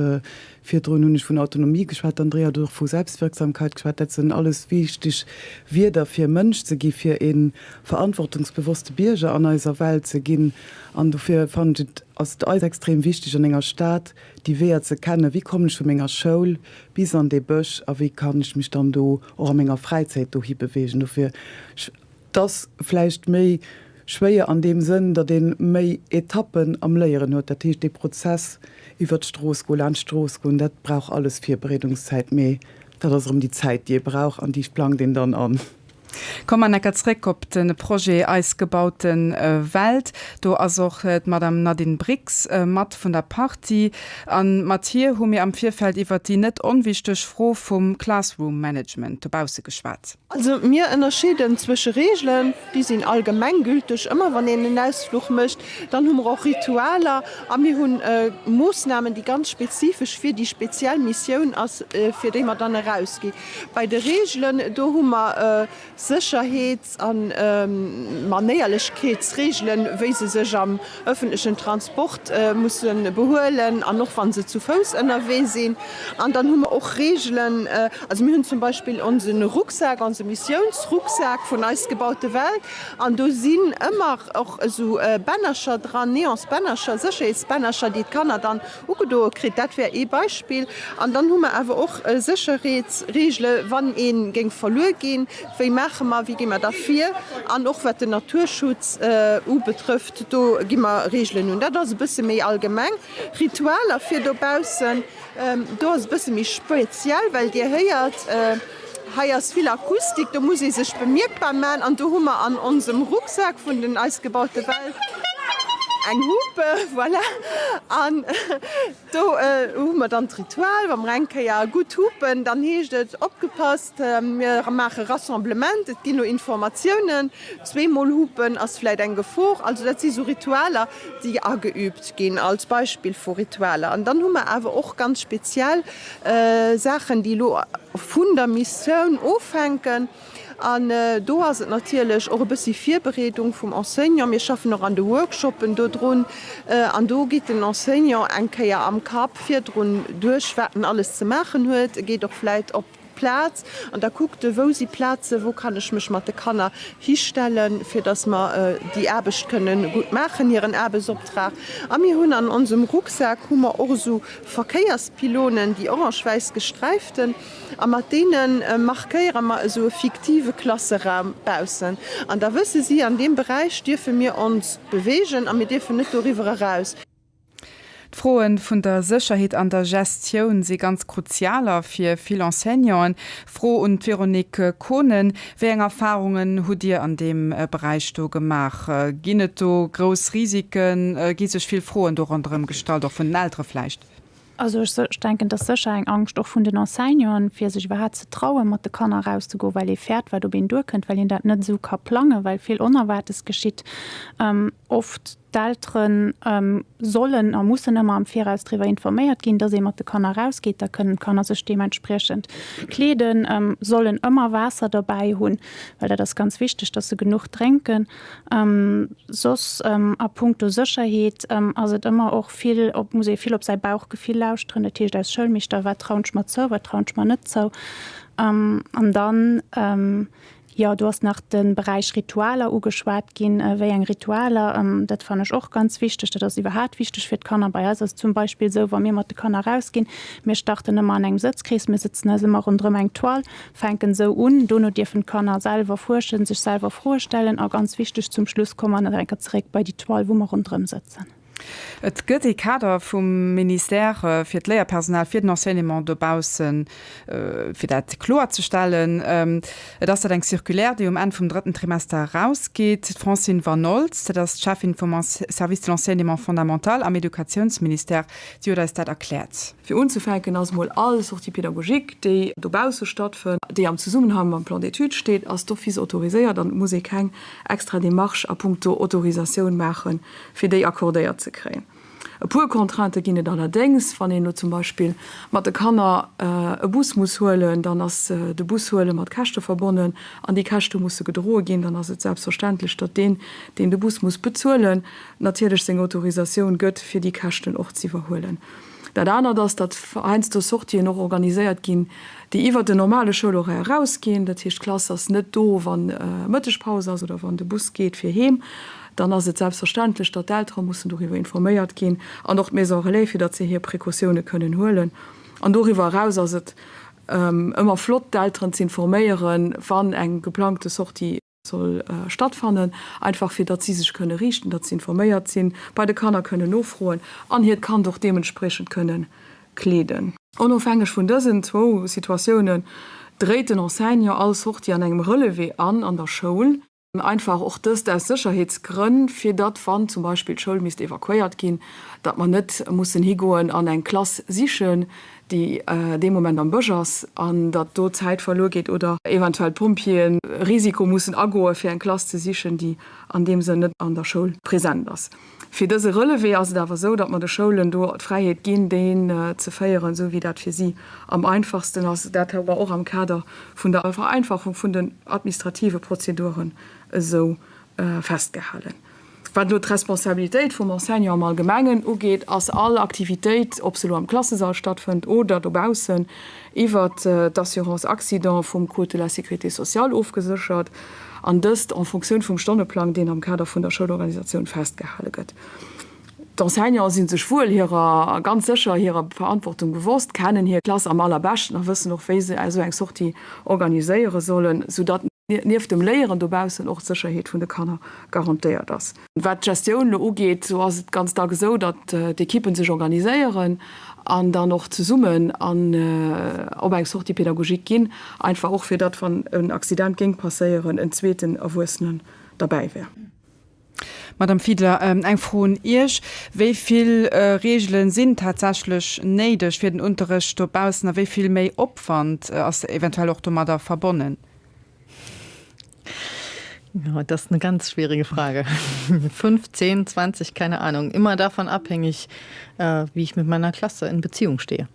Virdrun hunn ech vun Autonomie geschwat, d'Andrea huet och vu Selbstwirksamkeit geschwat. Dat sinn alles wichteg Wierder, fir Mënsch ze gi, fir e verantwortungsbewosste Bierger an eiser Welt ze ginn. An dofir fannen ech et, ass et eis extrem wichteg, an enger Stad déi Weeër ze kennen, Wéi kommen ech vu menger Schoul bis an dee Bësch a wéi kann ech mech dann do och a menger Fräizäit dohi beweegen? Dofir 't ass vläicht méi schwéier an deem Sënn, datt ee méi Etappen am Léieren huet. Dat heescht, dee Prozess iwwer d'Strooss goen, laanscht d'Strooss goen, dat brauch alles Virbereedungszäit. Mee dat ass erëm déi Zäit, déi ee brauch an déi plangt een dann an. Komm mer necker zréck op de Projet Eis gebaute Welt. Do ass och d'Madame Nadine Brix mat vun der Partie. A mat hir hu mir am Virfeld iwwert déi net onwichteg Fro vum Classroom Management dobausse geschwat. Also mir ënnerscheeden zwësche Reegelen, déi sinn allgemenggülteg, ëmmer wann een en Ausfluch mécht. Dann hu mer och Ritualer a mir hunn Moossnamen, déi ganz spezifesch fir déi speziell Missioun ass, fir déi mer dann erausgi. Bei de Reegelen, do hu mer Sécherheets a Manéierlechkeetsreegelen, wéi se sech am ëffentlechen Transport musse behuelen an och wa se zu Fouss ënnerwee sinn. An dann hu mer och Reegelen, also mir hunn zum Beispill onse Rucksak, onse Missiounsrucksak vun Eis gebaute Welt an do sinn ëmmer och esou Bännercher dran, Neonsbännercher, Sécherheetsbännercher, déi d'Kanner dann ugedoe kritt. Dat wär ee Beispill. An dann hu mer awer och Sécherheetsreegele wann ee géing verluer ginn, wéi maache mer, wéi gi mer da vir? An och wat den Naturschutz ubetrëfft, do gi mer Reegelen un. Dat ass e bësse méi allgemeng. Ritualer fir dobaussen, do ass e bësse méi speziell, well Dir héiert, hei ass vill Akustik, do muss ee sech bemierkbar man. An do hu mer an onsem Rucksak vun den Eis gebaute Welt eng Hupe, voilà. An do hu mer dann d'Ritual, wa mer eng Kéier gutt hupen, dann heescht et, opgepasst, mir maache Rassemblement, et ginn elo Informatiounen. Zweemol hupen ass vläit eng Gefor. Also dat si sou Ritualer, déi ageübt ginn als Beispill vu Ritualer. An dann hu mer awer och ganz speziell Saachen, déi elo vun der Missioun ofhänken. An do ass et natierlech och e bëssi Virbereedung vum Enseignant. Mir schaffen och an de Workshoppen dodrun. An do geet den Enseignant eng Kéier am Kapp virdrun duerch, wat en alles ze maachen huet. E geet och vläit op d'Plaz an da kuckt e, wou si Plazen, wou kann ech mech mat de Kanner histellen, fir datt mer déi Aarbecht kënnen gutt maachen, hiren Aarbechtsoptrag. A mir hunn an onsem Rucksak hu mer och esou Verkéierspylonen, déi orange-wäiss gesträiften. A mat deene markéiere mer esou e fiktive Klasseraum baussen. An da wësse si, an deem Beräich dierfe mir ons beweegen a mir dierfen net doriwwer eraus. D'Froe vun der Sécherheet an der Gestioun si ganz kruzialer fir vill Enseignanten. Fro un d'Véronique Konen, Wéi eng Erfarungen hutt Dir an deem Beräich do gemaach? Ginn et do grouss Risiken? Gi sech vill Froen do ronderëm gestallt, och vun den Eltere vläicht? Also ech denken, et ass sécher eng Angscht och vun den Enseignanten, fir sech iwwerhaapt ze trauen, mat de Kanner erauszegoen, well ee fäert, wat op een duerkënnt, well een dat net esou ka plangen, well vill Onerwaartes geschitt. Oft d'Eltere sollen a mussen ëmmer am Viraus driwwer informéiert ginn, dass ee mat de Kanner erausgeet. Da kënnen d'Kanner sech deementspriechend kleeden, sollen ëmmer Waasser derbäi hunn, well dat ass ganz wichteg, dass se genuch drénken. Soss a punkto Sécherheet ass et ëmmer och vill op, muss ee vill op säi Bauchgefill lauschteren. Dat heescht als Schoulmeeschter, wat trauen ech mer zou, wat trauen ech mer net zou. An dann, jo, do ass nach de Beräich Ritualer ugeschwat ginn. Wéi eng Ritualer, dat fannen ech och ganz wichteg. Dat ass iwwerhaat wichteg fir d'Kanner. Bei eis ass et zum Beispill esou, wa mir mat de Kanner erausginn, mir starten ëmmer an engem Sëtzkrees, mir sëtzen eis ëmmer ronderëm eng Toile, fänken esou un, dono dierfen d'Kanner selwer fuerschen, sech selwer Froe stellen a ganz wichteg, zum Schluss komme mer nach eng Kéier zeréck bei déi Toile, wou mer ronderëm sëtzen. Et gëtt ee Kader vum Ministère fir d'Léierpersonal, fir den Enseignement dobaussen, fir dat kloerzestellen. Et ass dat eng Circulaire, déi um Enn vum drëtten Trimester erausgeet. D'Francine Vanoltz, dat ass d'Cheffin vum Service de l'enseignement fondamental am Educatiounsministère, si huet eis dat erkläert. Fir unzefänken ass emol all Sortie pédagogique, déi dobausse stattfënnt, déi am Zesummenhang mam Plan d'études steet, ass d'office autoriséiert an et muss ee keng extra Démarche a puncto Autorisatioun maachen, fir déi accordéiert ze kréien. E puer Contraintë ginn et allerdéngs, Wann een elo zum Beispill mat de Kanner e Bus muss huelen, dann ass de Bus huele mat Käschte verbonnen an déi Käschte musse gedroe ginn. Dann ass et selbstverständlech, datt deen, deen de Bus muss bezuelen, natierlech seng Autorisatioun gëtt, fir déi Käschten och z'iwwerhuelen. Dat anert ass, datt heiansdo Sortien och organiséiert ginn, déi iwwert den normale Schoulhoraire erausginn. Dat heescht, d'Klass ass net do, wa Mëttegpaus ass oder wann de Bus geet fir heem. Dann ass et selbstverständlech, datt d'Eltere mussen doriwwer informéiert ginn an och d'Maison relais, fir datt se hir Precautioune kënnen huelen. An doriwwer eraus ass et ëmmer flott, d'Elteren z'informéieren, wann eng geplangte Sortie soll stattfannen, einfach fir datt si sech kënne riichten, datt se informéiert sinn, bei de Kanner kënnen nofroen an hiert Kand och deementspriechend kënne kleeden. Onofhängeg vun dësen zwou Situatiounen dréit den Enseignant all Sortie an engem Relevé an an der Schoul. Einfach och dëst aus Sécherheetsgrënn, fir datt, wann zum Beispill d'Schoul misst evakuéiert ginn, datt mer net mussen higoen an eng Klass sichen, déi dee Moment am Bësch ass, an datt do Zäit verluer geet oder eventuell d'Pompjeeën e Risiko mussen agoe fir eng Klass ze sichen, déi an deem Sënn net an der Schoul present ass. Fir dëse Relevé ass et awer esou, datt mer de Schoulen do d'Fräiheet ginn, deen ze féieren, esou wéi dat fir si am einfachsten ass. Dat hu mer och am Kader vun der Vereinfachung vun den administrative Prozeduren esou festgehalen. Wat elo d'Responsabilitéit vum Enseignant am Allgemengen ugeet, ass all Aktivitéit, ob se elo am Klassesall stattfënnt oder dobaussen, iwwert d'Assurance accident vum Code de la sécurité sociale ofgeséchert, an dëst en Fonctioun vum Stonneplang, deen am Kader vun der Schoulorganisatioun festgehale gëtt. D'Enseignante si sech wuel hirer, ganz sécher hirer Verantwortung bewosst, kennen hir Klass am allerbeschten a wëssen och, wéi se esou eng Sortie organiséiere sollen, soudatt nieft dem Léieren dobaussen och d'Sécherheet vun de Kanner garantéiert ass. Wat d'Gestioun elo ugeet, sou ass et ganz dacks esou, datt d'Ekippen sech organiséieren an dann och zesummen an op eng Sortie pédagogique ginn, einfach och fir datt, wann en Accident géing passéieren, en zweeten Erwuessenen derbäi wär. Madame Fiedler, eng Fro un Iech, Wéi vill Reegele sinn tatsächlech néideg fir den Unterrecht dobaussen a wéi vill méi Opwand ass eventuell och domadder verbonnen? Ja, das ist eine ganz schwierige Frage. 5, 10, 20, keine Ahnung. Immer davon abhängig, äh, wie ich mit meiner Klasse in Beziehung stehe.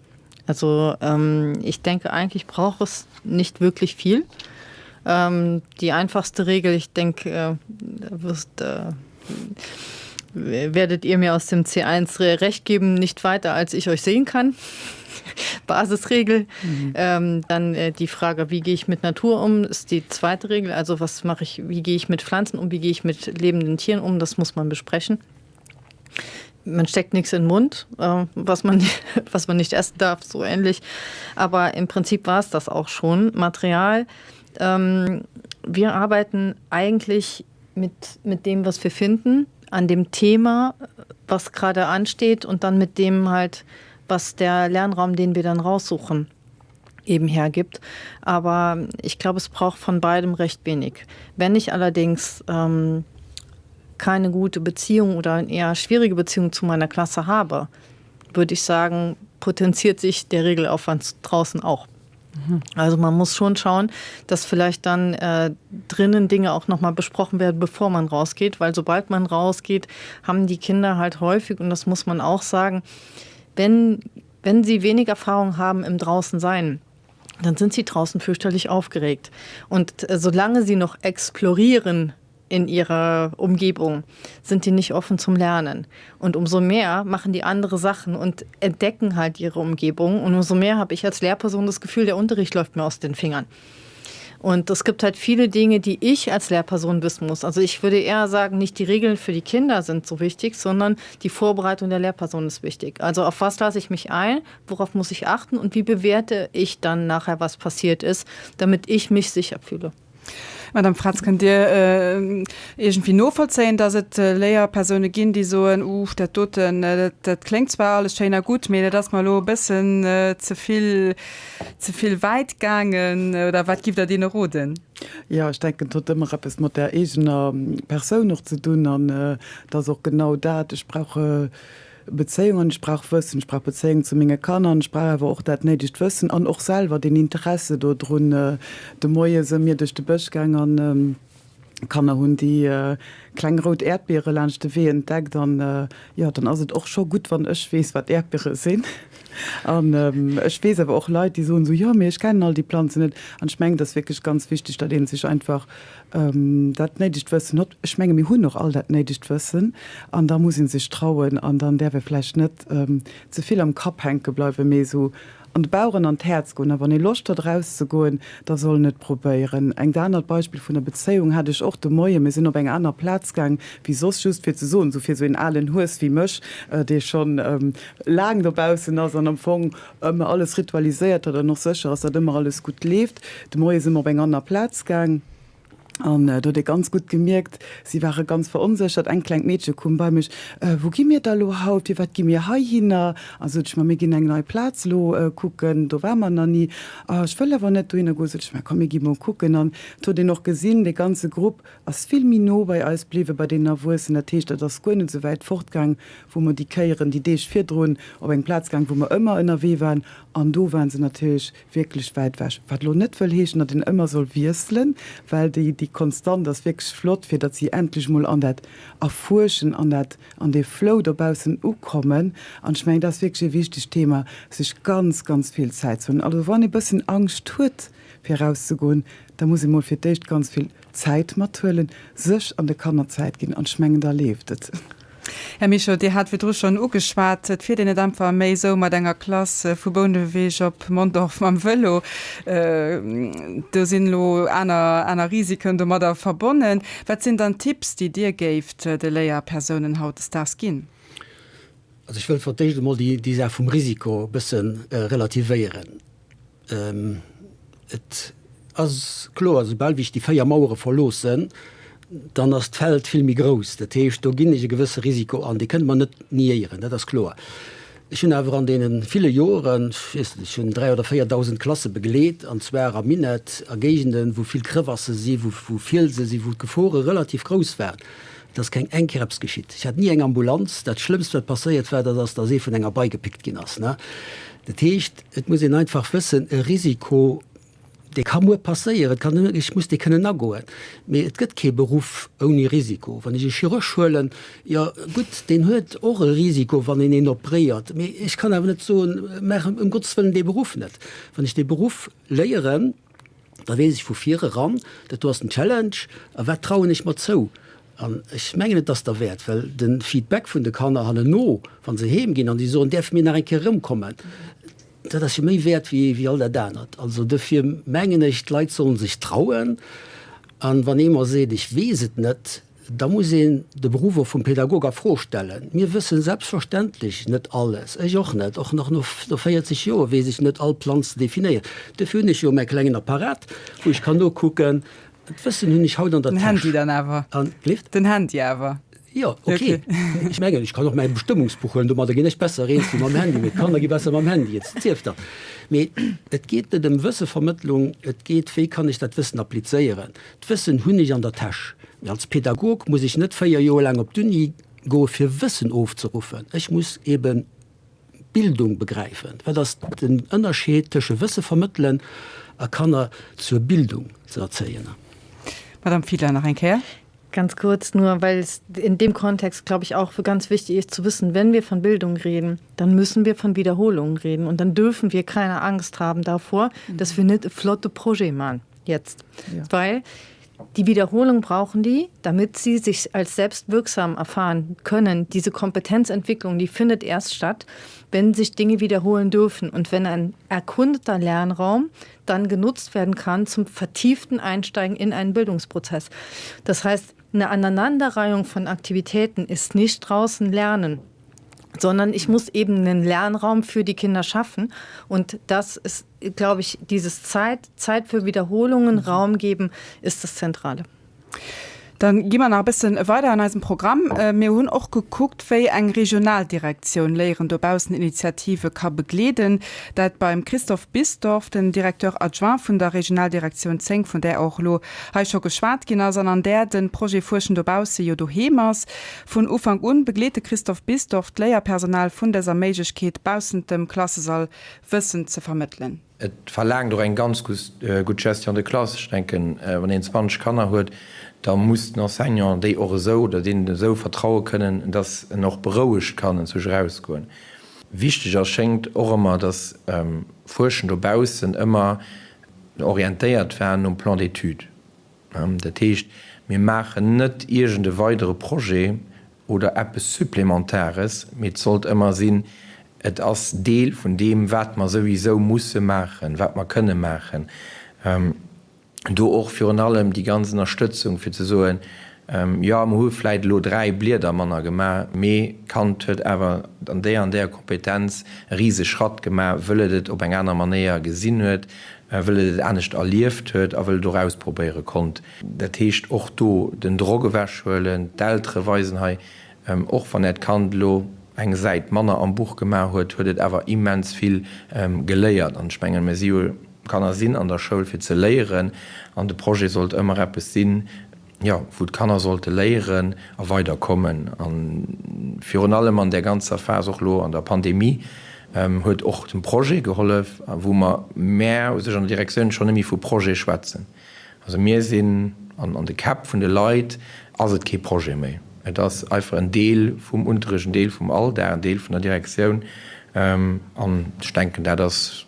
Also ähm, ich denke, eigentlich braucht es nicht wirklich viel. Ähm, die einfachste Regel, ich denke, äh, wirst, äh, werdet ihr mir aus dem C1 recht geben, nicht weiter als ich euch sehen kann. Basisregel. Mhm. Ähm, dann äh, die Frage, wie gehe ich mit Natur um, ist die zweite Regel. Also was mache ich, wie gehe ich mit Pflanzen um, wie gehe ich mit lebenden Tieren um, das muss man besprechen. Man steckt nichts in den Mund, äh, was, man, was man nicht essen darf, so ähnlich. Aber im Prinzip war es das auch schon. Material. Ähm, wir arbeiten eigentlich mit, mit dem, was wir finden, an dem Thema, was gerade ansteht und dann mit dem halt, was der Lernraum, den wir dann raussuchen, eben hergibt. Aber ich glaube, es braucht von beidem recht wenig. Wenn ich allerdings ähm, keine gute Beziehung oder eine eher schwierige Beziehung zu meiner Klasse habe, würde ich sagen, potenziert sich der Regelaufwand draußen auch. Mhm. Also man muss schon schauen, dass vielleicht dann äh, drinnen Dinge auch noch mal besprochen werden, bevor man rausgeht, weil sobald man rausgeht, haben die Kinder halt häufig und das muss man auch sagen, wenn, wenn sie wenig Erfahrung haben im draußen sein, dann sind sie draußen fürchterlich aufgeregt. Und äh, solange sie noch explorieren in ihrer Umgebung, sind die nicht offen zum Lernen. Und umso mehr machen die andere Sachen und entdecken halt ihre Umgebung. Und umso mehr habe ich als Lehrperson das Gefühl, der Unterricht läuft mir aus den Fingern. Und es gibt halt viele Dinge, die ich als Lehrperson wissen muss. Also ich würde eher sagen, nicht die Regeln für die Kinder sind so wichtig, sondern die Vorbereitung der Lehrperson ist wichtig. Also auf was lasse ich mich ein, worauf muss ich achten und wie bewerte ich dann nachher, was passiert ist, damit ich mich sicher fühle. Madame Fratz, kënnt Dir iergendwéi novollzéien, datt et Léierpersoune ginn, déi soen, Uuff, dat doten, dat kléngt zwar alles schéin a gutt, mee dat ass mer elo e bëssen ze vill, ze vill wäit gaangen? Oder wat giff Der deene roden? Jo, ech denken, et huet ëmmer eppes mat der eegener Persoun och ze dunn an et ass och genau dat, ech brauch Bezéiung an ech brauch Wëssen. Ech brauch Bezéiung zu menge Kanner an ech brauch awer och dat néidegt Wëssen an och selwer deen Interesse do drun. De Moie së mir duerch de Bësch gaang an d'Kanner hunn déi kleng rout Äerdbiere laanscht de Wee entdeckt an jo, dann ass et och scho gutt, wann ech weess, wat Äerdbiere sinn. An ech weess awer och Leit, déi soen esou, jo, mee ech kennen all déi Planzen net. An ech mengen, et ass wierklech ganz wichteg, datt ee sech einfach dat néidegt Wëssen hott. Ech menge mir hunn och all dat néidegt Wëssen an da muss ee sech trauen an dann däerf ee vläicht net ze vill am Kapp hänke bleiwen, mee esou an de Bauch an an d'Häerz goen. A wann ee Loscht huet erauszegoen, da soll en et probéieren. Engt anert Beispill vun der Bezéiung hat ech och de Moien. Mir sinn op eng aner Plaz gaang wéi soss, just fir ze soen, esou fir esou een alen Hues wéi mech, dee schonn laang dobaussen ass an am Fong ëmmer alles ritualiséiert huet an och sécher ass, datt ëmmer alles gutt leeft. De Moie si mer op eng aner Plaz gaang an do huet ee ganz gutt gemierkt, si ware ganz veronséchert. Eng klengt Meedche koum bei mech, Wou gi mir da lo haut? Firwat gi mir heihinner? A sot ech, Ma mir ginn eng nei Plaz lo kucken, do ware mer nach ni. A ech wëll awer net dohinner goen, sot ech. Ma komm, mir gi mol kucken. An et huet een och gesinn, dee ganze Grupp ass vill méi no bei eis bliwwen, bei deenen Erwuessenen. Dat heescht, et ass guer net esou wäit fortgaang, wou mer déi Kéieren, déi Deeg virdrun op eng Plaz gaang, wou mer ëmmer ënnerwee waren, an do waren se natierlech wierklech wäit ewech. Wat elo net wëll heeschen, datt een ëmmer soll wiesselen, well déi, déi Konstant ass wierklech flott, fir datt si endlech emol an dat Erfuerschen, an dat, an dee Flow dobaussen ukommen. An ech mengen, dat ass wierklech ee wichtegt Thema, sech ganz, ganz vill Zäit ze huelen. Also wann ee bëssen Angscht huet, fir erauszegoen, da muss ee mol fir d'éischt ganz vill Zäit mathuelen, sech an de Kanner Zäit ginn, an ech mengen, da leeft et. Här Mischo, Dir hat virdru schonn ugeschwat, et fiert een net einfach méi esou mat enger Klass vu Bouneweg op Mondorf mam Vëlo. Do sinn elo aner, aner Risiken domadder verbonnen. Wat sinn dann Tipps, déi Dir géift de Léierpersounen hautdesdaags ginn? Also ech wëll fir d'éischt emol déi Saach vum Risiko e bësse relativéieren. Et ass kloer, soubal wéi ech déi 4 Mauere verloossen, dann ass d'Feld vill méi grouss. Dat heescht, do ginn ech e gewësse Risiko an. Dee kënne mer net niéieren, dat ass kloer. Ech hunn awer an deene ville Joren, ech weess net, ech hunn 3 oder 4.000 Klasse begleet, an zwar am Minett, a Géigenden, wou vill Crevasse si, wou Fielse si, wou d'Gefore relativ grouss waren. Et ass keng eng Kéier eppes geschitt. Ech hat ni eng Ambulanz. Dat Schlëmmst, wat passéiert war, dat ass, dass ee vun enger Bei gepickt ginn ass. Dat heescht, et muss een einfach wëssen, e Risiko, dee ka muer passéieren, et kann, ech muss dee kënnen agoen. Mee et gëtt kee Beruff ouni Risiko. Wann ech e Chirurg huelen, jo gutt, deen huet och e Risiko, wann een een opréiert. Mee ech kann awer net soen, maach ëm Gottes wëllen dee Beruff net. Wann ech dee Beruff léieren. Da weess ech vu vir eran, dat do ass den Challenge a wat trauen ech mer zou. An ech mengen, et ass derwäert, well de Feedback vun de Kanner hanneno, wa se heem ginn an déi soen, däerfe mir nach eng Kéier erëmkommen, dat ass jo méi wäert wéi all dat anert. Also dofir mengen ech, d'Leit sollen sech trauen. An wann ee mer seet, ech weess et net, da muss een de Beruff och vum Pädagog a Fro stellen. Mir wësse selbstverständlech net alles, ech och net, och nach no 40 Joer weess ech net all Planz ze definéieren. Dofir hunn ech jo mäi klengen Apparat, wou ech kann nokucken. D'Wëssen hunn ech haut an der Den Täsch. Handy dann awer. An, Lift? Den Handy awer. Jo, ok. Ech mengen, ech kann och mäi Bestëmmungsbuch huelen, domadder ginn ech besser eens wéi mam Handy, mee d'Kanner gi besser mam Handy eens, et sief dann. Mee et geet net ëm Wëssevermëttlung, et geet, wéi kann ech dat Wëssen applizéieren. D'Wëssen hunn ech an der Täsch. Mee als Pädagog muss ech net 4 Joer laang op d'Uni goe fir Wëssen ofzeruffen. Ech muss eben Bildung begräifen. Wat ass den Ënnerscheed tësche Wësse vermëttelen a Kanner zur Bildung ze erzéien? Madame Fiedler nach eng Kéier. Ganz kurz nur, weil es in dem Kontext, glaube ich, auch ganz wichtig ist zu wissen, wenn wir von Bildung reden, dann müssen wir von Wiederholungen reden und dann dürfen wir keine Angst haben davor, mhm. dass wir net e flotte Projet machen jetzt. Ja. Weil die Wiederholung brauchen die, damit sie sich als selbstwirksam erfahren können. Diese Kompetenzentwicklung, die findet erst statt, wenn sich Dinge wiederholen dürfen und wenn ein erkundeter Lernraum dann genutzt werden kann zum vertieften Einsteigen in einen Bildungsprozess. Das heißt, eine Aneinanderreihung von Aktivitäten ist nicht draußen lernen sondern ich muss eben einen Lernraum für die Kinder schaffen und das ist glaube ich dieses Zeit Zeit für Wiederholungen mhm. Raum geben ist das Zentrale. Dann gi mer nach e bëssen weider an eisem Programm. Mir hunn och gekuckt, wéi eng Regionaldirektioun Léieren dobaussen Initiative ka begleeden. Dat beim Christophe Bisdorff, den Directeur adjoint vun der Regionaldirektioun 10, vun där och elo hei scho geschwat ginn ass an an där de Projet Fuerschen dobausse jo doheem ass. Vun Ufank un begleet de Christophe Bisdorff d'Léierpersonal vun dëser Méiglechkeet baussent dem Klassesall Wëssen ze vermëttelen. Et verlaangt och eng ganz gutt Gestion de classe. Ech denken, wann een 20 Kanner huet, da muss den Enseignant déi och esou oder deenen esou vertraue kënnen, dass en och berouegt kann enzwousch erausgoen. Wichteg ass, schéngt och ëmmer, dass Fuerschen dobaussen ëmmer orientéiert war nom Plan d'études. Dat heescht, mir maachen net iergend e weidere Projet oder eppes Supplémentaires, mee et sollt ëmmer sinn, et ass Deel vun deem, wat mer souwisou musse maachen, wat mer kënne maachen. Do och virun allem déi ganz Ënnerstëtzung, fir ze soen, Jo, mer hu vläicht elo 3 Blieder manner gemaach, mee d'Kand huet awer an där an där Kompetenz e rise Schratt gemaach, wëll et et op eng aner Manéier gesinn huet, wëll et et anescht erlieft huet a wëll et och ausprobéiere konnt. Dat heescht, och do den Drock ewechhuelen, d'Eltere weisen hei, och wann Äert Kand elo eng Säit manner am Buch gemaach huet, huet et awer immens vill geléiert. An ech mengen, mir si jo, Kanner sinn an der Schoul fir ze léieren an de Projet sollt ëmmer eppes sinn, jo, wou d'Kanner sollte léieren a weiderkommen. A virun allem an där ganzer Phas, och elo an der Pandemie, huet och de Projet gehollef, wou mer, mär u sech an der Direktioun schonn net méi vu Projet schwätzen. Also mir sinn, an an de Käpp vun de Leit ass et kee Projet méi. Et ass einfach en Deel vum Unterrecht, en Deel vum Alldag, en Deel vun der Direktioun. An ech denken, dat ass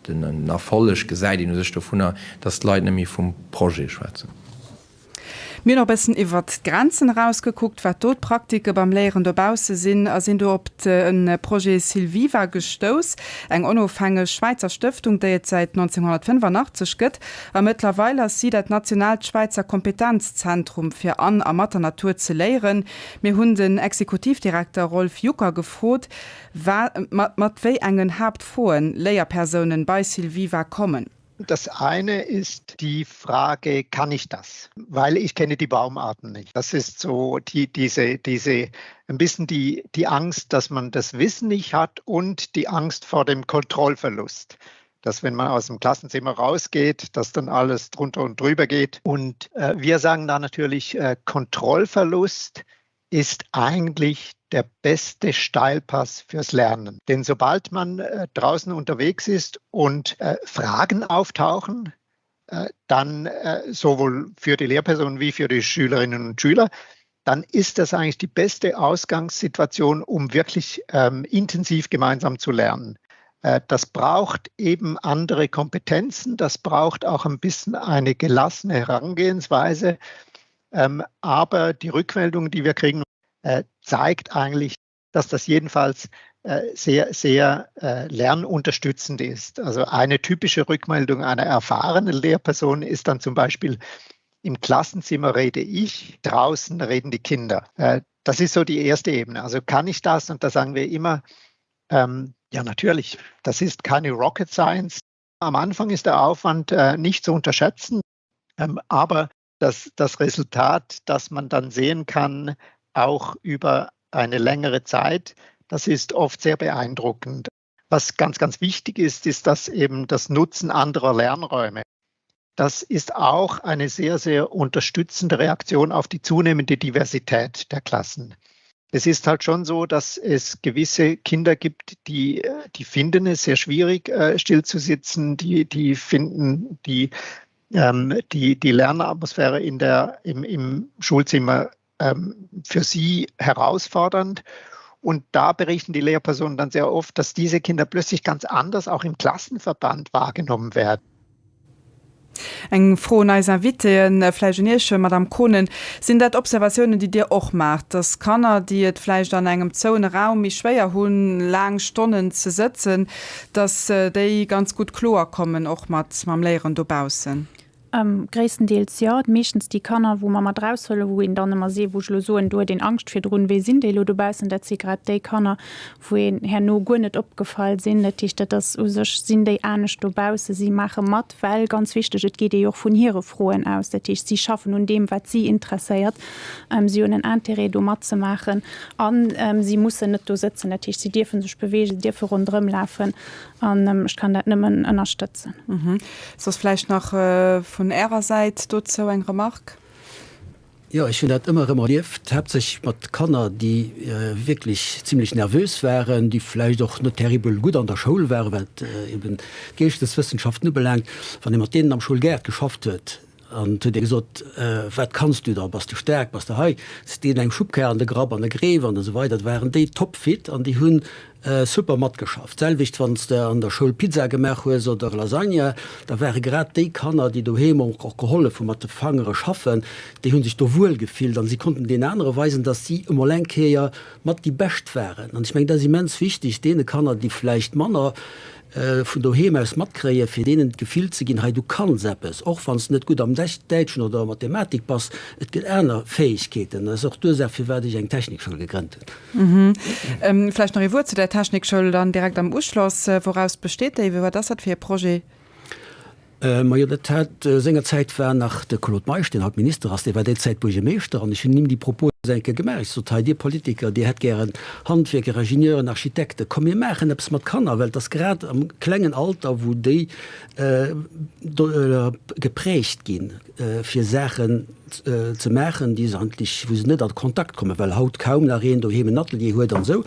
den Erfolleg gesäit een u sech dovunner, dass d'Leit net méi vum Projet schwätzen. Mir hunn och e bëssen iwwert d'Grenzen eraus gekuckt, wat do d'Praktike beim Léieren dobausse sinn a sinn do op de Projet Silviva gestouss, eng onofhängeg Schwäizer Stëftung, déi et säit 1985 gëtt. A mëttlerweil ass si dat nationaalt Schwäizer Kompetenzzentrum fir an a mat der Natur ze léieren. Mir hunn den Exekutivdirekter Rolf Jucker gefrot, mat wéi engen Haaptfroen Léierpersounen bei Silviva kommen. Das eine ist die Frage, kann ich das? Weil ich kenne die Baumarten nicht. Das ist so die, diese, diese, ein bisschen die, die Angst, dass man das Wissen nicht hat und die Angst vor dem Kontrollverlust. Dass wenn man aus dem Klassenzimmer rausgeht, dass dann alles drunter und drüber geht. Und äh, wir sagen da natürlich äh, Kontrollverlust ist eigentlich der beste Steilpass fürs Lernen. Denn sobald man äh, draußen unterwegs ist und äh, Fragen auftauchen, äh, dann äh, sowohl für die Lehrperson wie für die Schülerinnen und Schüler, dann ist das eigentlich die beste Ausgangssituation, um wirklich ähm, intensiv gemeinsam zu lernen. Das braucht eben andere Kompetenzen, das braucht auch ein bisschen eine gelassene Herangehensweise. Ähm, aber die Rückmeldung, die wir kriegen, zeigt eigentlich, dass das jedenfalls sehr, sehr lernunterstützend ist. Also eine typische Rückmeldung einer erfahrenen Lehrperson ist dann zum Beispiel, im Klassenzimmer rede ich, draußen reden die Kinder. Das ist so die erste Ebene. Also kann ich das? Und da sagen wir immer, ähm, ja natürlich, das ist keine Rocket Science. Am Anfang ist der Aufwand äh, nicht zu unterschätzen, ähm, aber das, das Resultat, das man dann sehen kann, auch über eine längere Zeit, das ist oft sehr beeindruckend. Was ganz, ganz wichtig ist, ist, dass eben das Nutzen anderer Lernräume. Das ist auch eine sehr, sehr unterstützende Reaktion auf die zunehmende Diversität der Klassen. Es ist halt schon so, dass es gewisse Kinder gibt, die, die finden es sehr schwierig, äh, stillzusitzen, die, die finden die, ähm, die, die Lernatmosphäre in der, im, im Schulzimmer ähm, für sie herausfordernd. Und da berichten die Lehrpersonen dann sehr oft, dass diese Kinder plötzlich ganz anders auch im Klassenverband wahrgenommen werden. Eng Fro un eis Invitéen, vläicht un Iech, Madame Kohnen. Sinn dat Observatiounen, déi Dir och maacht, dass Kanner, déi et vläicht an engem zouene Raum méi schwéier hunn, laang Stonnen ze sëtzen, dass déi ganz gutt kloer kommen och mat mam Léieren dobaussen? Gréisstendeels jo. Meeschtens déi Kanner, wou mer mat eraushuelen, wou een dann ëmmer seet, wou ech elo soen, do huet een Angscht virdrun, wéi sinn déi elo dobaussen, dat si grad déi Kanner, wou een herno guer net opgefall sinn. Dat heescht, dat ass u sech, sinn déi anescht dobaussen, si maache mat, well, ganz wichteg, et geet ee jo och vun hire Froen aus. Dat heescht, si schaffen un deem, wat si interesséiert. Si hunn en Intérêt, do matzemaachen a si mussen net do sëtzen. Dat heescht, si dierfe sech beweegen, si dierfe ronderëm lafen an ech kann dat nëmmen ënnerstëtzen. Soss vläicht nach vun Ärer Säit dozou eng Remarque? Jo, ech hunn dat ëmmer erëm erlieft, haaptsächlech mat Kanner, déi wierklech zimlech nervös waren, déi vläicht och net terribel gutt an der Schoul waren, wat eben d'Geeschteswëssenschaften ubelaangt. Wann ee mat deenen am Schoulgaart geschafft huet an et huet ee gesot, Wat kanns du da? Bass du staark? Bass du hei? S, Deenen eng Schubkar an de Grapp an e Greef an esou weider, da waren déi topfit an déi hunn Super matgeschafft. D'selwecht wann s de an der Schoul Pizza gemaach hues oder Lasagne, da ware grad déi Kanner, déi doheem och gehollef hu mat de Fangere schaffen, déi hu sech do wuel gefillt an si konnten deenen anere weisen, dass si emol eng Kéier mat déi Bescht waren. An ech mengen, dat ass immens wichteg, deene Kanner, déi vläicht manner vun doheem aus matkréien, fir deenen d'Gefill ze ginn, hei du kanns eppes, och wann s de net gutt am Däitschen oder Mathematik bass, et gëtt aner Fäegkeeten. Dat ass och d'Ursaach, firwat ech eng Technikschoul gegrënnt hunn. Vläicht nach ee Wuert zu där Technikschoul dann direkt am Uschloss. Wouraus besteet déi? Wat ass dat fir e Projet? Majo, dat hat sengerzäit war nach de Claude Meisch, deen haut Minister ass, dee war déi Zäit Buergermeeschter an ech hunn him déi Propos eng Kéier gemaach. Ech sot, Hei, dir Politiker, dir hätt gären Handwierker, Ingenieuren, Architekten, komm mir maachen eppes mat Kanner, well et ass grad am klengen Alter, wou déi geprägt ginn, fir Saachen ze maachen, déi se eigentlech, wou se net a Kontakt kommen, well haut kaum nach een doheem en Atelier huet an esou.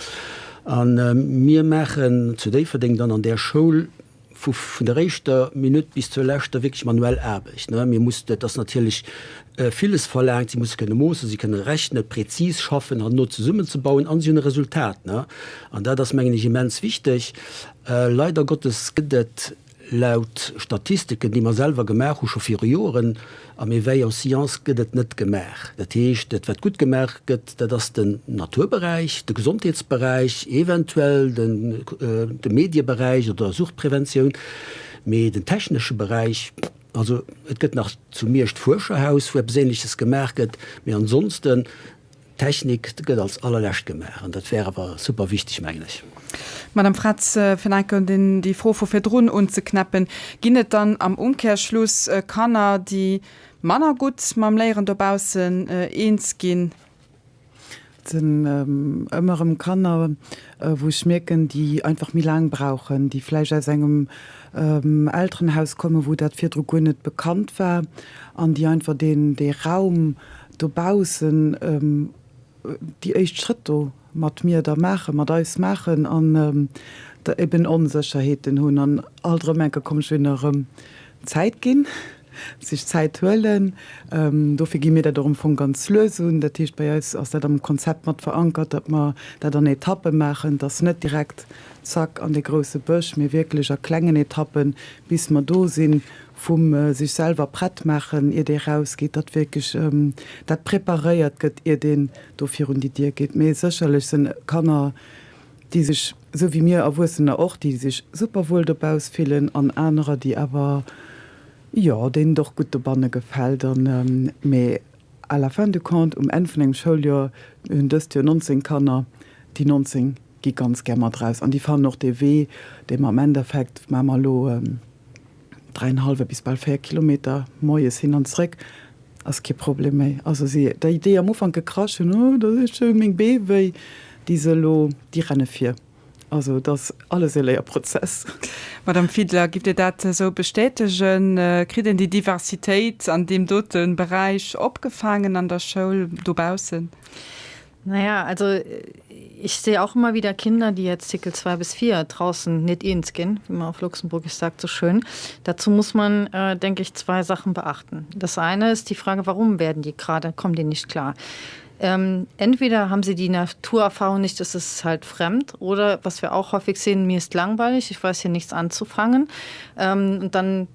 A mir maachen zu Déifferdeng dann an där Schoul, vu vun der éischter Minutt bis zur leschter wierklech manuell Aarbecht. Mir mussen, et ass natierlech villes verlaangt, si musse kënne moossen, si kënne rechnen, prezis schaffen, herno zesummenzebauen an si hunn e Resultat. An dat ass, mengen ech, immens wichteg. Leider Gottes gëtt et laut Statistiken, déi mer selwer gemaach hu scho viru Joren, Am Éveil aux sciences gëtt et net gemaach. Dat heescht, dat wat gutt gemaach gëtt, dat ass den Naturberäich, de Gesondheetsberäich, eventuell den de Medieberäich oder Suchtpreventioun, mee den technesche Beräich, also et gëtt nach zu Miersch d'Fuerscherhaus, wou eppes Ähnleches gemaach gëtt, mee ansonsten, Technik gëtt als allerlescht gemaach an dat wär awer super wichteg, mengen ech. Madame Fretz, fir nach eng Kéier un déi Fro vu virdrun unzeknäppen, Ginn et dann am Umkehrschluss Kanner, déi manner gutt mam Léieren dobaussen eens ginn? Et sinn ëmmer erëm Kanner, wou ech mierken, déi einfach méi laang brauchen, déi vläicht aus engem Elterenhaus kommen, wou dat virdru guer net bekannt war an déi einfach deen Raum dobaussen déi éischt Schrëtt do mat mir da maachen, mat eis maachen an da eben Onsécherheeten hunn an alt erëm enke komm ech wëll erëm Zäit ginn. Sech Zäit huelen. Dofir gi mir dat och am Fong ganz lues un. Dat heescht, bei eis ass dat am Konzept mat verankert, datt mer dat an Etappe maachen, dass net direkt zack an dee grousse Bësch, mee wierklech a klengen Etappen, bis mer do sinn, vum sech selwer prett maachen, iert ee rausgeet, datt wierklech dat preparéiert gëtt, iert een do virun déi Dier geet. Mee sécherlech sinn Kanner, déi sech, esou wéi mir Erwuessener och, déi sech super wuel dobauss fillen an anerer, déi awer, jo, deenen et och gutt dobanne gefält. An, mee à la fin du compte, um Enn vun engem Schouljoer, mir hunn dëst Joer 19 Kanner, déi 19 gi ganz gär mat raus an déi fannen och dee Wee, dee mer am Endeffekt, maache mer elo dräienhallwe bis bal 4 Kilometer moies hin an zréck, ass kee Problem méi. Also si, déi, déi am Ufank gekrasch hunn, oh da ech hu meng Bee wéi, déi se elo, déi renne vir. Also et ass alles e Léierprozess. Madame Fiedler, gitt Dir dat esou bestätegen? Kritt een déi Diversitéit an deem dote Beräich opgefaangen an der Schoul dobaussen? Naja, also ich sehe auch immer wieder Kinder, die jetzt Zykel 2 bis 4 draußen net eens ginn, wie man auf Luxemburgisch sagt so schön. Dazu muss man, äh, denke ich, zwei Sachen beachten. Das eine ist die Frage, warum werden die gerade kommen die nicht klar? Ähm, entweder haben sie die Naturerfahrung nicht, das ist halt fremd oder was wir auch häufig sehen, mir ist langweilig, ich weiß hier nichts anzufangen. Ähm, und dann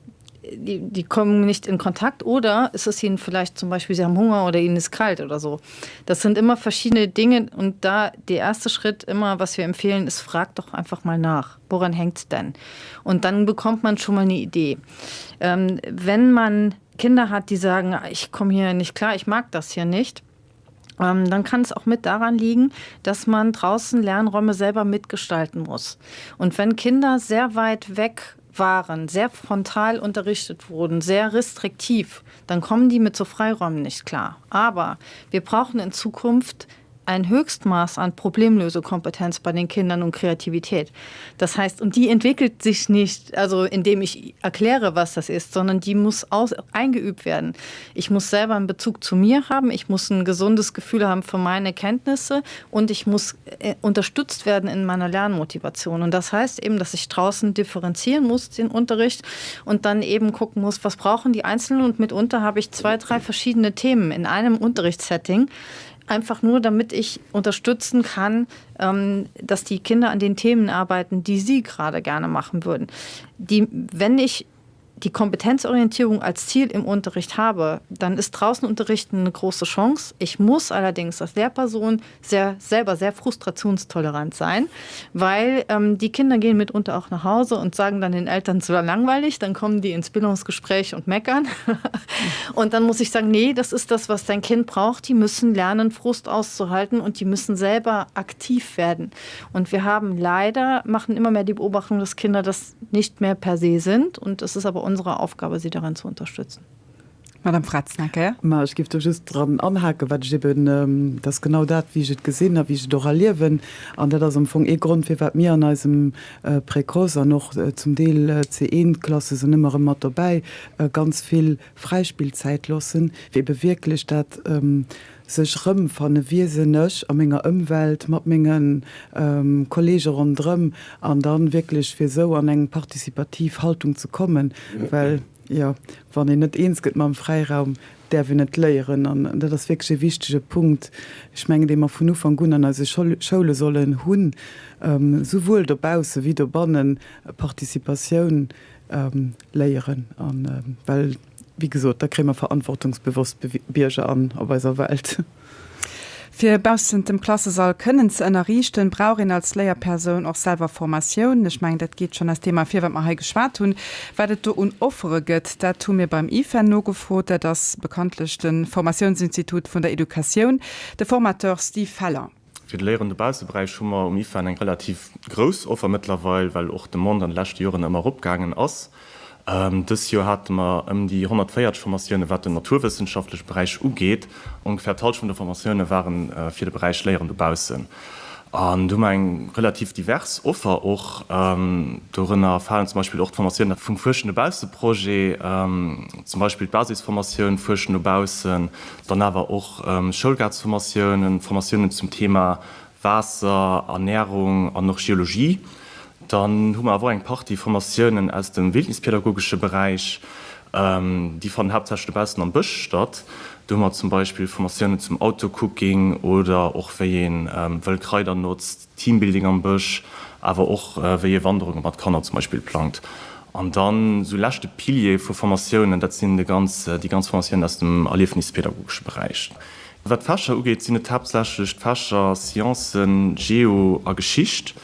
die, die kommen nicht in Kontakt oder ist es ihnen vielleicht zum Beispiel sie haben Hunger oder ihnen ist kalt oder so. Das sind immer verschiedene Dinge und da der erste Schritt immer, was wir empfehlen, ist fragt doch einfach mal nach. Woran hängt es denn? Und dann bekommt man schon mal eine Idee. Ähm, wenn man Kinder hat, die sagen, ich komme hier nicht klar, ich mag das hier nicht, ähm, dann kann es auch mit daran liegen, dass man draußen Lernräume selber mitgestalten muss. Und wenn Kinder sehr weit weg waren, sehr frontal unterrichtet wurden, sehr restriktiv, dann kommen die mit so Freiräumen nicht klar. Aber wir brauchen in Zukunft ein Höchstmaß an Problemlösekompetenz bei den Kindern und Kreativität. Das heißt, und die entwickelt sich nicht, also indem ich erkläre, was das ist, sondern die muss aus, eingeübt werden. Ich muss selber einen Bezug zu mir haben, ich muss ein gesundes Gefühl haben für meine Kenntnisse und ich muss äh, unterstützt werden in meiner Lernmotivation. Und das heißt eben, dass ich draußen differenzieren muss den Unterricht und dann eben gucken muss, was brauchen die Einzelnen und mitunter habe ich zwei, drei verschiedene Themen in einem Unterrichtssetting einfach nur damit ich unterstützen kann, ähm, dass die Kinder an den Themen arbeiten, die sie gerade gerne machen würden. Die, wenn ich die Kompetenzorientierung als Ziel im Unterricht habe, dann ist draußen unterrichten eine große Chance. Ich muss allerdings als Lehrperson sehr selber sehr frustrationstolerant sein, weil ähm, die Kinder gehen mitunter auch nach Hause und sagen dann den Eltern zu langweilig, dann kommen die ins Bildungsgespräch und meckern. und dann muss ich sagen, nee, das ist das, was dein Kind braucht. Die müssen lernen, Frust auszuhalten und die müssen selber aktiv werden. Und wir haben leider machen immer mehr die Beobachtung, dass Kinder das nicht mehr per se sind und es ist aber unsere Aufgabe, sie darin zu unterstützen. Madame Fretznacke. Ma ech géif do just dran anhaken, wat ech eben, dat ass genau dat, wéi ech et gesinn a wéi ech et och erliewen. An dat ass am Fong ee Grond, firwat mir an eisem Précoce an och zum Deel C1-Klasse sinn ëmmer erëm mat dobäi, ganz vill Fräispillzäit loossen, fir ebe wierklech dat sech erëmfanne, wie sinn ech a menger Ëmwelt, mat menge Kollege ronderëm, an da wierklech fir esou an eng participativ Haltung ze kommen, well. Jo, wann een net eens gëtt mam Fräiraum, däerf een net léieren. An dat ass wierklech e wichtege Punkt, ech mengen, dee mer vun Ufank un an eise Schoule sollen hunn, souwuel dobausse wéi dobannen, Participatioun léieren. Well, wéi gesot, da kréie mer verantwortungsbewosst Bierger an op eiser Welt. Fir baussent dem Klassesall kënnen ze ënnerriichten, brauch een als Léierpersoun och selwer Formatioun. Ech mengen, dat geet schonn aus deem ervir, wat mer hei geschwat hunn. Wat et do un Offere gëtt, dat hu mir beim IFEN nogefrot. Dat ass bekanntlech de Formatiounsinstitut vun der Educatioun. De Formateur Steve Feller. Fir de Léieren dobausse-Beräich hu mer um IFEN eng relativ grouss Offer mëttlerweil, well och d'Demande an de leschte Joren ëmmer eropgaangen ass. Dës Joer hate mer ëm déi 140 Formatiounen, wat den naturwëssenschaftleche Beräich ugeet. Ongeféier d'Hallschent vun de Formatioune ware fir de Beräich Léieren dobaussen. An do hu mer eng relativ divers Offer och. Dorënner falen zum Beispill och d'Formatioune vum Fuerschen dobausse-Projet, zum Beispill d'Basisformatioun Fuerschen dobaussen, dann awer och Schoulgaartsformatiounen, Formatiounen zum Thema Waasser, Ernärung an och Geologie. Dann hu mer awer och eng Partie Formatiounen aus dem wildnispädagogesche Beräich. Déi fannen haaptsächlech dobaussen am Bësch statt. Do hu mer zum Beispill Formatiounen zum Autocooking oder och wéi ee wëll Kraider notzt, Teambuilding am Bësch, awer och wéi ee Wanderunge mat Kanner zum Beispill plangt. An dann esou leschte Pilier vu Formatiounen, dat sinn déi ganz Formatiounen aus dem erliefnispädagogesche Beräich. Wat d'Fächer ugeet, sinn et haaptsächlech d'Fächer Sciencen, Geo a Geschicht.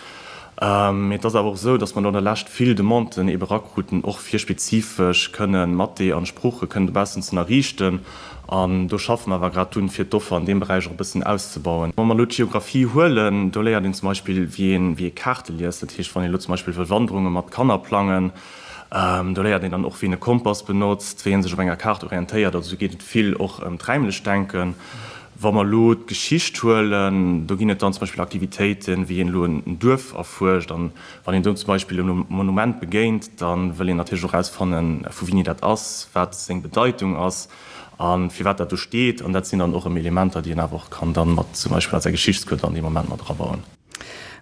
Mee et ass awer och esou, datt mer elo an der Lescht vill Demanden eebe erakruten, och fir spezifesch kënne Mathé an Sprooche kënnen dobaussen ze ënnerriichten. An do schaffe mer awer grad drun, fir d'Offer an deem Beräich och e bëssen auszebauen. Wa mer elo d'Geographie huelen, do léiert een zum Beispill, wéi een, wéi ee Kaarte liest. Dat heescht, wann een elo zum Beispill wëll Wanderunge mat Kanner plangen, do léiert een dann och, wéi een e Kompass benotzt, wéi ee sech op enger Kaart orientéiert. Also do geet et vill och ëm d'räimlecht Denken. Wa mer elo d'Geschicht huelen, do ginn et dann zum Beispill Aktivitéiten, wéi een elo en Duerf erfuerscht. An wann een do zum Beispill e Monument begéint, da wëll een natierlech och erausfannen, vu wéini dat ass, wat seng Bedeitung ass a firwat dat do steet. An dat sinn dann och erëm Elementer, déi een awer och kann dann mat zum Beispill a säi Geschichtscours dann dee Moment mat erabauen.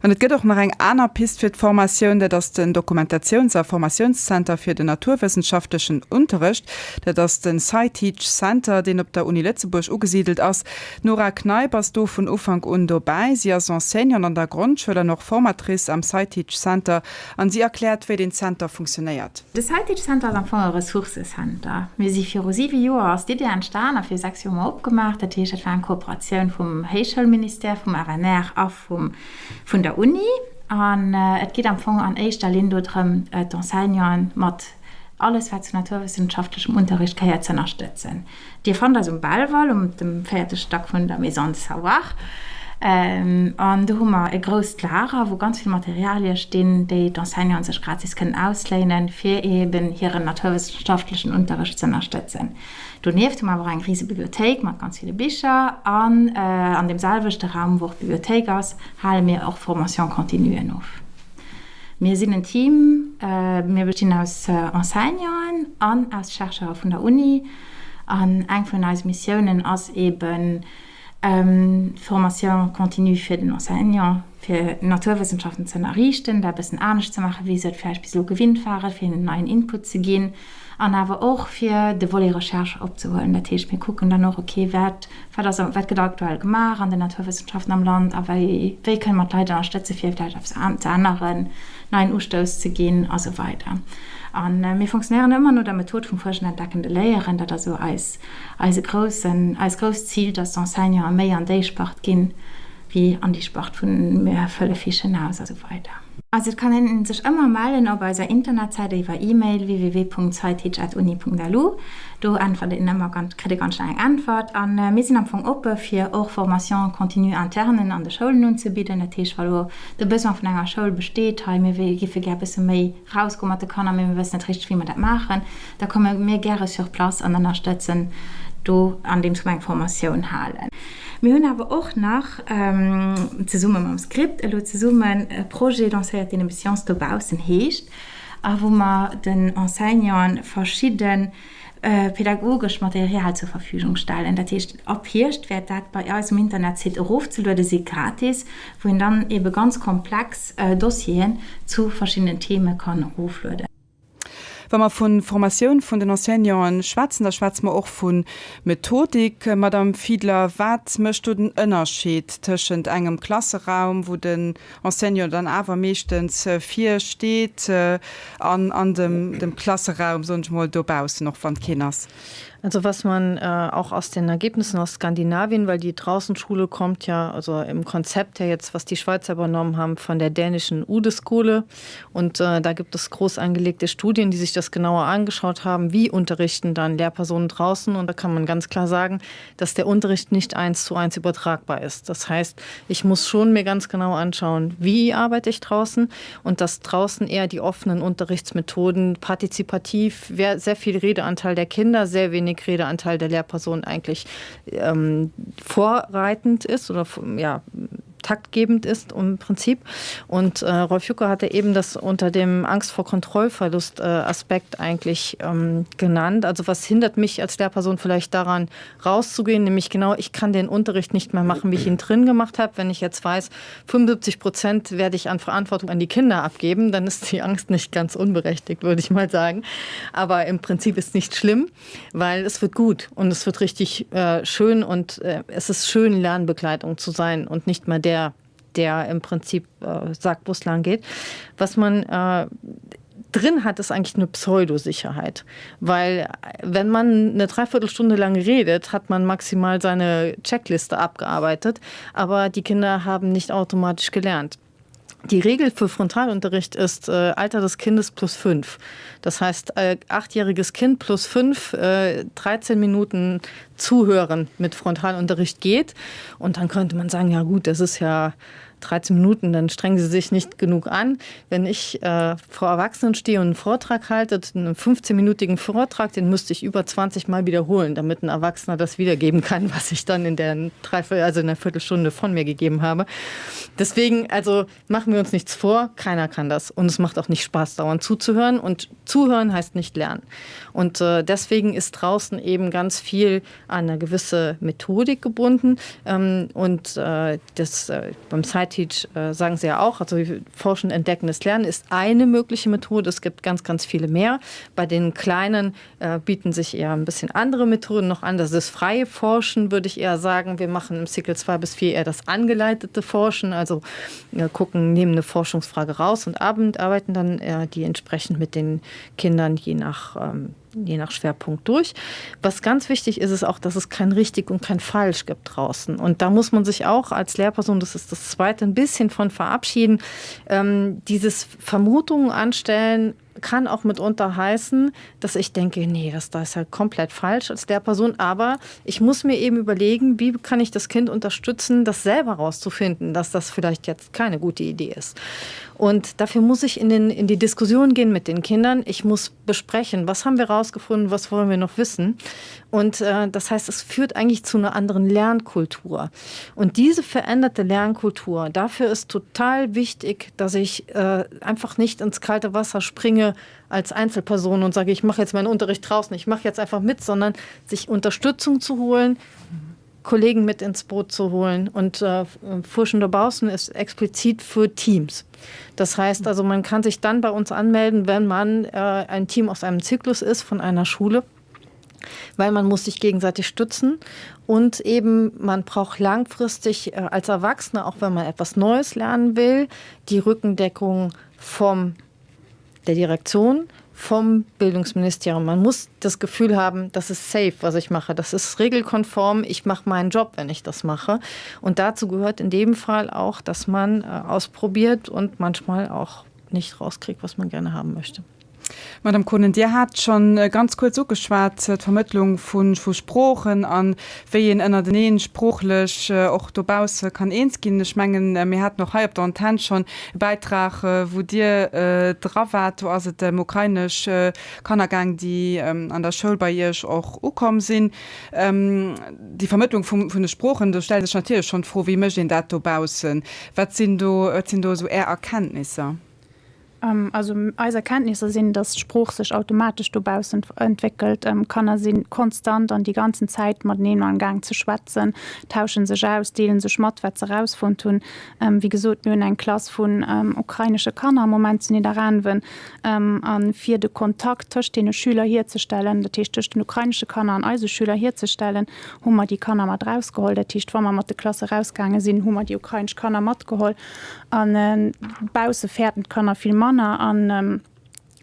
An et gëtt och nach eng aner Pist fir d'Formatioun, dat ass den Dokumentatiouns a Formatiounszenter fir den naturwëssenschaftlechen Unterrecht. Dat ass den SciTeach Center, deen op der Uni Lëtzebuerg ugesidelt ass. D'Nora Kneip ass do vun Ufank un dobäi. Si ass Enseignante an der Grondschoul an och Formatrice am SciTeach Center an si erkläert, wéi den Center funktionéiert. De SciTeach Center ass am Fong e Ressourcecenter. Mir si viru siwe Joer ass d'Idee entstan a viru 6 Joer hu mer opgemaach. Dat heescht, dat war eng Kooperatioun vum Héichschoulministère, vum FNR a vum, vun der Uni. An et geet am Fong an éischter Linn do drëm, d'Enseignanten mat alles, wat zu naturwëssenschaftlechem Unterricht gehéiert, ze ënnerstëtzen. Dir fannt eis um Belval, um dem véierte Stack vun der Maison du Savoir. An do hu mer e grousst Lager, wou ganz vill Materialie stinn, déi d'Enseignanten sech gratis kënnen ausléinen, fir eeben hiren naturwëssenschaftlechen Unterrecht ze ënnerstëtzen. Donieft hu mer awer och eng rise Bibliothéik mat ganz ville Bicher. An an deem selwechte Raum, wou och d'Bibliothéik ass, hale mir och Formation-continuen of. Mir sinn en Team, mir bestinn aus Enseignanten an aus Chercheure vun der Uni. An eng vun eise Missiounen ass eben d'Formation continue fir den Enseignant fir Naturwëssenschaften ze ënnerriichten, dat e bëssen anescht ze maachen, wéi se et vläicht bis elo gewinnt waren, fir hinnen en neien Input ze ginn an awer och fir de Volet Recherche opzehuelen. Dat heescht, mir kucken dann och, okay, wat Wat ass, wat gëtt aktuell gemaach an den Naturwëssenschaften am Land a wéi, wéi kënne mer d'Leit ënnerstëtze fir vläicht eppes ze änneren, neien Ustouss ze ginn a sou weider. A mir funktionéieren ëmmer no der Method vum fuerschen, entdeckende Léieren. Dat ass esou eis, eise groussen, eist grousst Zil, dass d'Enseignanten méi an déi Spart ginn, wéi an déi Spart vun mir fëlle Fichen aus a sou weider. Also et kann een sech ëmmer mellen op eiser Internetsäit iwwer E-Mail www.sciteach@uni.lu. Do äntwert een ëmmer ganz, kritt ee ganz schnell eng Äntwert. A mir sinn am Fong oppe fir och Formation continue internen an de Schoulen unzebidden. Dat heescht, wa lo de Besoin vun enger Schoul besteet, hei mir géife gär e bësse méi rausgoe mat de Kanner, mee mir wëssen net richteg, wéi mer dat maachen, da komme mir gäre sur place an ënnerstëtzen do, andeems mer eng Formatioun halen. Mir hunn awer och nach zesumme mam Script elo zesummen e Projet lancéiert, deen ebe Science dobaussen heescht a wou mer den Enseignanten verschidde pädagogescht Material zur Verfügung stellen. Dat heescht, ab Hierscht wäert dat bei eis um Internetsite erofzeluede si gratis, wou een dann ebe ganz komplex Dossieren zu verschiddenen Theme kann eroflueden. Wa mer vu Formatioun vun den Enseignanten schwätzen, da schwätze mer och vu Methodik. Madame Fiedler, wat mécht do den Ënnerscheed tëschent engem Klasseraum, wou den Enseignant dann awer meeschtens vir steet, an an dem Klasseraum, soen ech mol, dobaussen, och wann keen ass? Also was man auch aus den Ergebnissen aus Skandinavien, weil die Draußenschule kommt ja also im Konzept her jetzt, was die Schweizer übernommen haben, von der dänischen Udeskole. Und äh, da gibt es groß angelegte Studien, die sich das genauer angeschaut haben, wie unterrichten dann Lehrpersonen draußen. Und da kann man ganz klar sagen, dass der Unterricht nicht eins zu eins übertragbar ist. Das heißt, ich muss schon mir ganz genau anschauen, wie arbeite ich draußen und dass draußen eher die offenen Unterrichtsmethoden partizipativ, sehr viel Redeanteil der Kinder, sehr wenig Redeanteil der Lehrperson eigentlich ähm, vorreitend ist oder ja,. taktgebend ist im Prinzip. Und äh, Rolf Jucker hatte eben das unter dem Angst vor Kontrollverlust äh, Aspekt eigentlich ähm, genannt. Also was hindert mich als Lehrperson vielleicht daran rauszugehen, nämlich genau ich kann den Unterricht nicht mehr machen, wie ich ihn drin gemacht habe. Wenn ich jetzt weiß, 75 Prozent werde ich an Verantwortung an die Kinder abgeben, dann ist die Angst nicht ganz unberechtigt, würde ich mal sagen. Aber im Prinzip ist nicht schlimm, weil es wird gut und es wird richtig äh, schön und äh, es ist schön Lernbegleitung zu sein und nicht mehr der, der im Prinzip äh, sagt, wo es lang geht. Was man äh, drin hat, ist eigentlich eine Pseudosicherheit. Weil wenn man eine Dreiviertelstunde lang redet, hat man maximal seine Checkliste abgearbeitet, aber die Kinder haben nicht automatisch gelernt. Die Regel für Frontalunterricht ist äh, Alter des Kindes plus 5. Das heißt äh, achtjähriges Kind plus 5, äh, 13 Minuten zuhören mit Frontalunterricht geht. Und dann könnte man sagen, ja gut, das ist ja 13 Minuten, dann strengen sie sich nicht genug an. Wenn ich äh, vor Erwachsenen stehe und einen Vortrag halte, einen 15-minütigen Vortrag, den müsste ich über 20 Mal wiederholen, damit ein Erwachsener das wiedergeben kann, was ich dann in der Dreiviertel, also in der Viertelstunde von mir gegeben habe. Deswegen also machen wir uns nichts vor, keiner kann das und es macht auch nicht Spaß dauernd zuzuhören und zuhören heißt nicht lernen. Und äh, deswegen ist draußen eben ganz viel an eine gewisse Methodik gebunden ähm, und äh, das äh, beim SciTeach äh, sagen sie ja auch, also forschen entdeckendes Lernen ist eine mögliche Methode. Es gibt ganz ganz viele mehr. Bei den kleinen äh, bieten sich eher ein bisschen andere Methoden noch an. Das ist freie Forschen würde ich eher sagen. Wir machen im Cycle 2 bis 4 eher das angeleitete Forschen, also äh, gucken, nehmen eine Forschungsfrage raus und Abend arbeiten dann äh, die entsprechend mit den Kindern je nach ähm, je nach Schwerpunkt durch. Was ganz wichtig ist, ist auch, dass es kein richtig und kein falsch gibt draußen. Und da muss man sich auch als Lehrperson, das ist das zweite ein bisschen von verabschieden, ähm, dieses Vermutungen anstellen kann auch mitunter heißen, dass ich denke, nee, das da ist ja komplett falsch als der Person, aber ich muss mir eben überlegen, wie kann ich das Kind unterstützen, das selber rauszufinden, dass das vielleicht jetzt keine gute Idee ist. Und dafür muss ich in, den, in die Diskussion gehen mit den Kindern. Ich muss besprechen, was haben wir rausgefunden, was wollen wir noch wissen. Und äh, das heißt, es führt eigentlich zu einer anderen Lernkultur. Und diese veränderte Lernkultur, dafür ist total wichtig, dass ich äh, einfach nicht ins kalte Wasser springe als Einzelperson und sage, ich mache jetzt meinen Unterricht draußen, ich mache jetzt einfach mit, sondern sich Unterstützung zu holen. Kollegen mit ins Boot zu holen und äh, Furschender Bausen ist explizit für Teams. Das heißt also, man kann sich dann bei uns anmelden, wenn man äh, ein Team aus einem Zyklus ist von einer Schule, weil man muss sich gegenseitig stützen und eben man braucht langfristig äh, als Erwachsener, auch wenn man etwas Neues lernen will, die Rückendeckung vom der Direktion, vom Bildungsministerium. Man muss das Gefühl haben, das ist safe, was ich mache. Das ist regelkonform. Ich mache meinen Job, wenn ich das mache. Und dazu gehört in dem Fall auch, dass man äh, ausprobiert und manchmal auch nicht rauskriegt, was man gerne haben möchte. Madame Kohnen, Dir hat schonn ganz kuerz ugeschwat, d'Vermëttlung vu Sproochen an wéi een ënnerteneen sproochlech och dobausse kann eens ginn. Ech mengen, mir haten och hei op der Antenn schonn e Bäitrag, wou Dir dra waart. Do ass et ëm ukrainesch Kanner gaang, déi an der Schoul bei Iech och ukomm sinn. Déi Vermëttlung vun de Sproochen, do stellt sech natierlech schonn d'Fro, Wéi mécht een dat dobaussen? Wat sinn do, wat sinn do esou Är Erkenntnisser? Also eis Erkenntnisser sinn, dass d'Sprooch sech automatesch dobaussen entwéckelt. Kanner si konstant an déi ganzen Zäit mateneen am Gaang ze schwätzen, tauschen sech aus, deele sech mat, wat se erausfonnt hunn. Wéi gesot, mir hunn eng Klass vun ukrainesche Kanner am Moment zu Nidderaanwen. A fir de Kontakt tëscht deene Schüler hierzestellen, dat heescht tëscht den ukrainesche Kanner an eise Schüler hierzestellen, hu mer déi Kanner mat erausgeholl. Dat heescht, wa mer mat de Klasse erausgaange sinn, hu mer déi ukrainesch Kanner matgeholl. An bausse fäerten d'Kanner vill manner an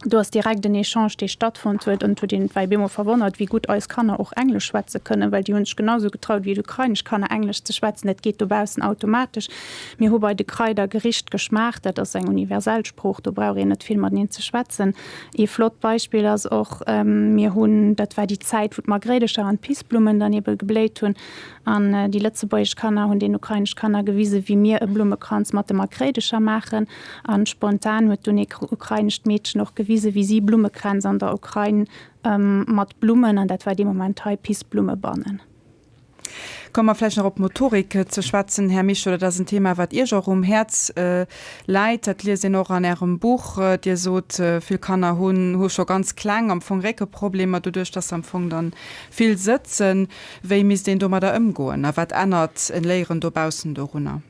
do ass direkt en Echange, dee stattfonnt huet. An et huet een, et war ee bemol verwonnert, wéi gutt eis Kanner och Englesch schwätze kënnen, well déi hu sech genau sou getraut wéi d'ukrainesch Kanner Englesch ze schwätzen. Dat geet dobaussen automatesch. Mir hu bei de Kraider Gericht geschmaacht, dat ass eng universell Sprooch, do brauch een net vill mateneen ze schwätzen. Ee flott Beispill ass och, mir hunn, dat war déi Zäit, wou d'Margréidecher an d'Pissblummen dann ebe gebléit hunn, An déi lëtzebuergesch Kanner hunn den ukrainesch Kanner gewisen, wéi mir e Blummekranz mat de Makréidecher maachen. An spontan huet dunn ee ukrainescht Meedchen och gewisen, wéi si Blummekränz an der Ukrain mat Blummen, an dat war dee Moment hei, Pissblumme bannen. Komme mer vläicht nach op d'Motorik ze schwätzen, Här Mischo. Dat ass en Thema, wat Iech och um Häerz läit. Dat liest een och an Ärem Buch. Dir sot, vill Kanner hunn hu scho ganz kleng am Fong Réckeproblemer, doduerch dass se am Fong dann vill sëtzen. Wéi misst een domadder ëmgoen a wat ännert en Léieren dobaussen dorunner?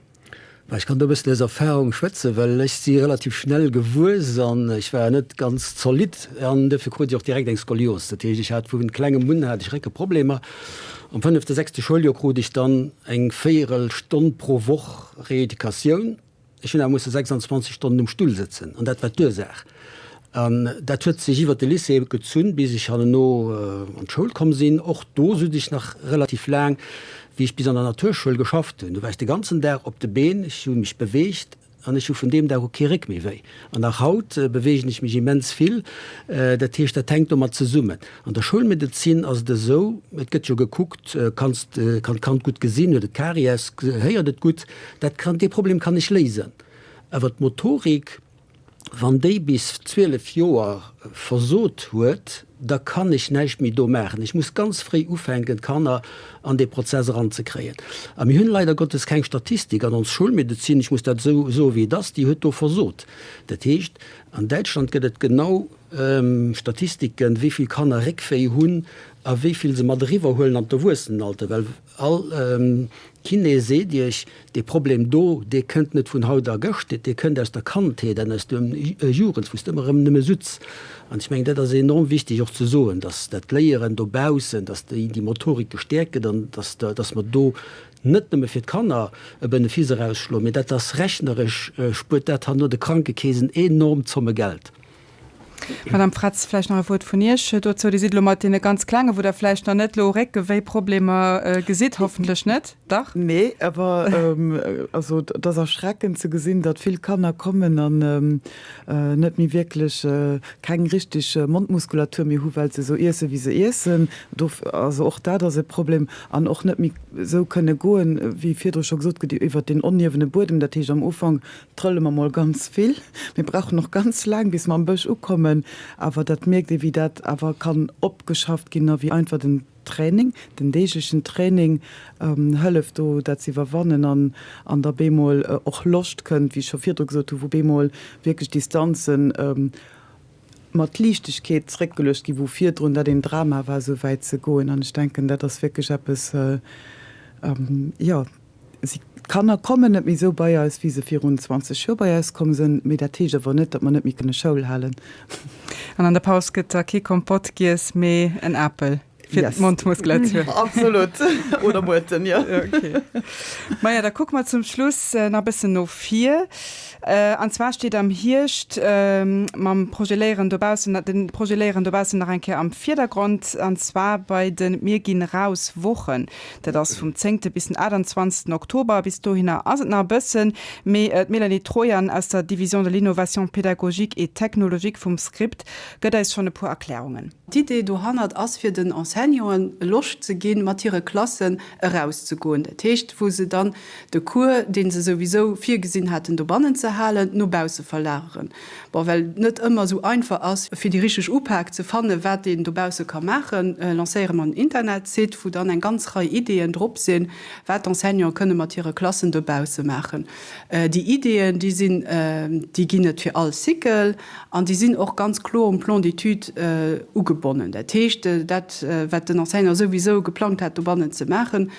Ech kann do e bëssen aus Erfahrung schwätzen, well ech si relativ schnell gewuess an ech war net ganz zolidd an duerfir krut ech och direkt eng Skolios. Dat heescht, ech hat vu klengem un hat ech Réckeproblemer. Am fënnefte, sechste Schouljoer krut ech dann eng véierel Stonn pro Woch Rééducatioun. Ech hunn awer musse 26 Stonnen um Stull sëtzen an dat war d'Ursaach. An dat huet sech iwwert de Lycée gezunn, bis ech herno an d'Schoul komm sinn. Och do sot ech nach relativ laang, wéi ech bis an der Naturschoul geschafft hunn. Do war ech de ganzen Dag op de Been, ech hu mech beweegt an ech hu vun deem Dag u kee Réck méi wéi. An nach haut beweegen ech mech immens vill. Dat heescht, dat hänkt domat zesummen. An der Schoulmedezin ass et esou, et gëtt jo gekuckt, kanns, kann d'Kand gutt gesinn, huet et Karies, héiert et gutt. Dat kann, dee Problem kann ech léisen. Awer d'Motorik, wann déi bis 12 Joer versot huet, da kann ech näischt méi do maachen. Ech muss ganz fréi ufänken, d'Kanner an dee Prozess eranzekréien. A mir hunn leider Gottes keng Statistik an ons Schoulmedezin, ech muss dat esou soen, wéi et ass, déi huet do versot. Dat heescht, an Däitschland gëtt et genau Statistiken, wéi vill Kanner Réckwéi hunn a wéi vill se mat eriwwerhuelen an d'Erwuessenenalter, well all Kiné seet Iech, dee Problem do, dee kënnt net vun haut a gëscht, dee kënnt aus der Kandheet an aus der Jugend, wou s de ëmmer erëm nëmme sutz. An ech mengen, dat ass enorm wichteg och ze soen, dass dat Léieren dobaussen, dass déi Motorik gestäerkt gëtt an dass, dass mer do net nëmme fir d'Kanner e Benefice erausschloen, mee dat ass rechneresch, spuert dat herno de Krankekeesen enorm Zomme Geld. Madame Fretz, vläicht nach e Wuert vun Iech dozou. Dir sidd elo mat deene ganz Klenge wou Der vläicht nach net elo Réckewéiproblemer gesitt, hoffentlech net, dach? Nee, awer also et ass erschreckend ze gesinn, datt vill Kanner kommen an net méi wierklech keng richteg Mondmuskulatur méi hu well se esou iesse wéi se iessen. Do also och dat ass e Problem an och net méi esou kënne goen, wéi virdru scho gesot gëtt, iwwert deen oniewene Buedem. Dat heescht am Ufank Trëlle mer mol ganz vill. Mir brauchen och ganz laang, bis mer am Bësch ukommen. Awer dat mierkt ee, wéi dat awer kann opgeschafft ginn a wéi einfach den Training, den deeglechen Training hëlleft do, dat ze iwwerwannen an an da bemol och Loscht kënnt, wéi ech scho virdru gesot hu, wou bemol wierklech Distanzen mat Liichtegkeet zréckgeluecht ginn, wou virdrun dat een Drama war, esou wäit ze goen. An ech denken, dat ass wierklech eppes, jo. Si, d'Kanner kommen net méi esou bei eis, wéi se virun 20 Joer bei eis komm sënn, mee dat heescht awer net, datt mer net méi kënne Schoul halen. An an der Paus gëtt da kee Kompott giess, mee en Apel fir d'Mondmuskulatur. Absolut. Oder Muerten, jo. Ok. Maja, da kucke mer zum Schluss nach e bëssen no vir. An zwar steet am Hierscht mam Projet Léieren dobaussen, de Projet Léieren dobaussen nach eng Kéier am Vierdergrond, an zwar bei de Mir ginn raus Wochen. Dat ass vum zéngte bis den 28 Oktober. Bis dohinner ass et nach e bëssen, mee d'Mélanie Trojan aus der Division de l'innovation pédagogique et technologique vum Script gëtt eis schonn e puer Erklärungen. D'Idee dohannert ass fir den Enseignanten Loscht ze ginn, mat hire Klassen erauszegoen. Dat heescht, wou se dann de Cours, dee se souwisou virgesinn haten dobannen ze halen, no bausse verlageren. Bon, well et net ëmmer esou einfach ass, fir déi richteg Upak ze fannen, wat een dobausse ka maachen, lancéiere mer en Internetsite, wou dann eng ganz Rei Ideeën drop sinn, wat d'Enseignanten kënne mat hire Klassen dobausse maachen. Déi Ideeën, déi sinn, déi ginn et fir all Cycle an déi sinn och ganz kloer um Plan d'études ugebonnen. Dat heescht, dat, wat den Enseignant souwisou geplangt hat dobannen ze maachen,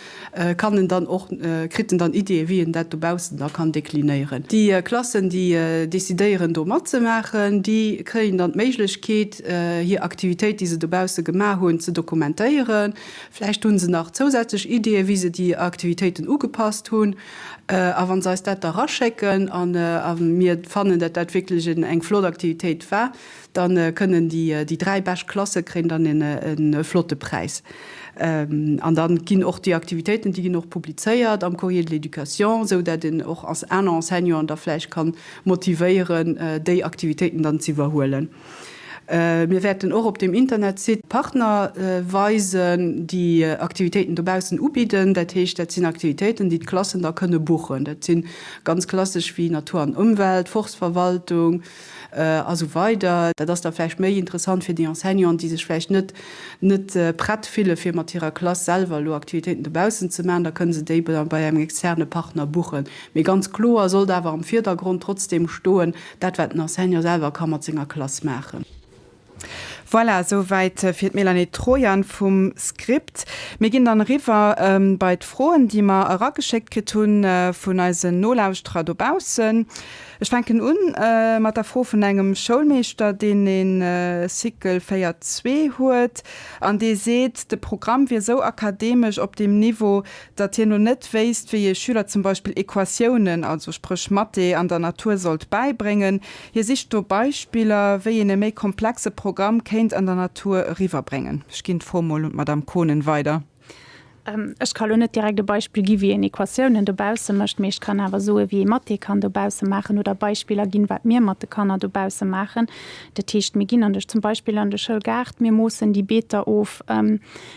kann en dann och, kritt en dann Ideeë wéi en dat dobaussen da kann deklinéieren. Déi Klassen, déi decidéieren do matzemaachen, déi kréien dann d'Méiglechkeet hir Aktivitéit, déi se dobausse gemaach hunn, ze dokumentéieren. Vläicht hu se nach zousätzlech Ideeë wéi se déi Aktivitéiten ugepasst hunn. A wa se eis dat da raschécken a mir fannen, dat dat wierklech eng flott Aktivitéit war, Da kënnen déi 3 bescht Klasse kréien dann e flotte Präis. An da ginn och déi Aktivitéiten, déi ginn och publizéiert am Courrier de l'éducation, esou dat een och aner Enseignanten da vläicht ka motivéieren, déi Aktivitéiten dann z'iwwerhuelen. Mir wäerten och op deem Internetsite Partner weisen, déi Aktivitéiten dobaussen ubidden. Dat heescht, dat sinn Aktivitéiten, déi d'Klassen da kënne buchen. Dat si ganz klassesch wéi Natur an Ëmwelt, Forstverwaltung a sou weider. Dat ass da vläicht méi interessant fir déi Enseignanten, déi sech vläicht net net prett fille fir mat hirer Klass selwer elo Aktivitéiten dobaussen ze maachen. Da kënne se déi bei engem externe Partner buchen. Mee ganz kloer sollt awer am Virdergrond trotzdeem stoen, Dat wat den Enseignant selwer ka mat senger Klass maachen. Voilà, esouwäit fir d'Mélanie Trojan vum Script. Mir ginn dann eriwwer bei d'Froen, déi mer erageschéckt kritt hu vun eisen Nolauschterer dobaussen. Ech fänken un mat der Fro vun engem Schoulmeeschter, deen ee Cycle 4 zwee huet an dee seet, de Programm wier esou akademesch op deem Niveau, datt hien lo net wéisst, wéi ee Schüler zum Beispill Equatiounen, also spréch Mathé, an der Natur sollt bäibréngen. Hie sicht do Beispiller, wéi een e méi komplexe Programm kéint an der Natur eriwwerbréngen. Ech ginn d'Fro mol un d'Madame Kohnen weider. Ech ka lo net direkt e Beispill gi wéi een Equatiounen dobausse mécht, mee ech kann awer soe wéi ee Mathé kann dobausse maachen oder Beispiller ginn, wat mir mat de Kanner dobausse maachen. Dat heescht, mir ginn an de, zum Beispill an de Schoulgaart, mir moossen déi Beeter of,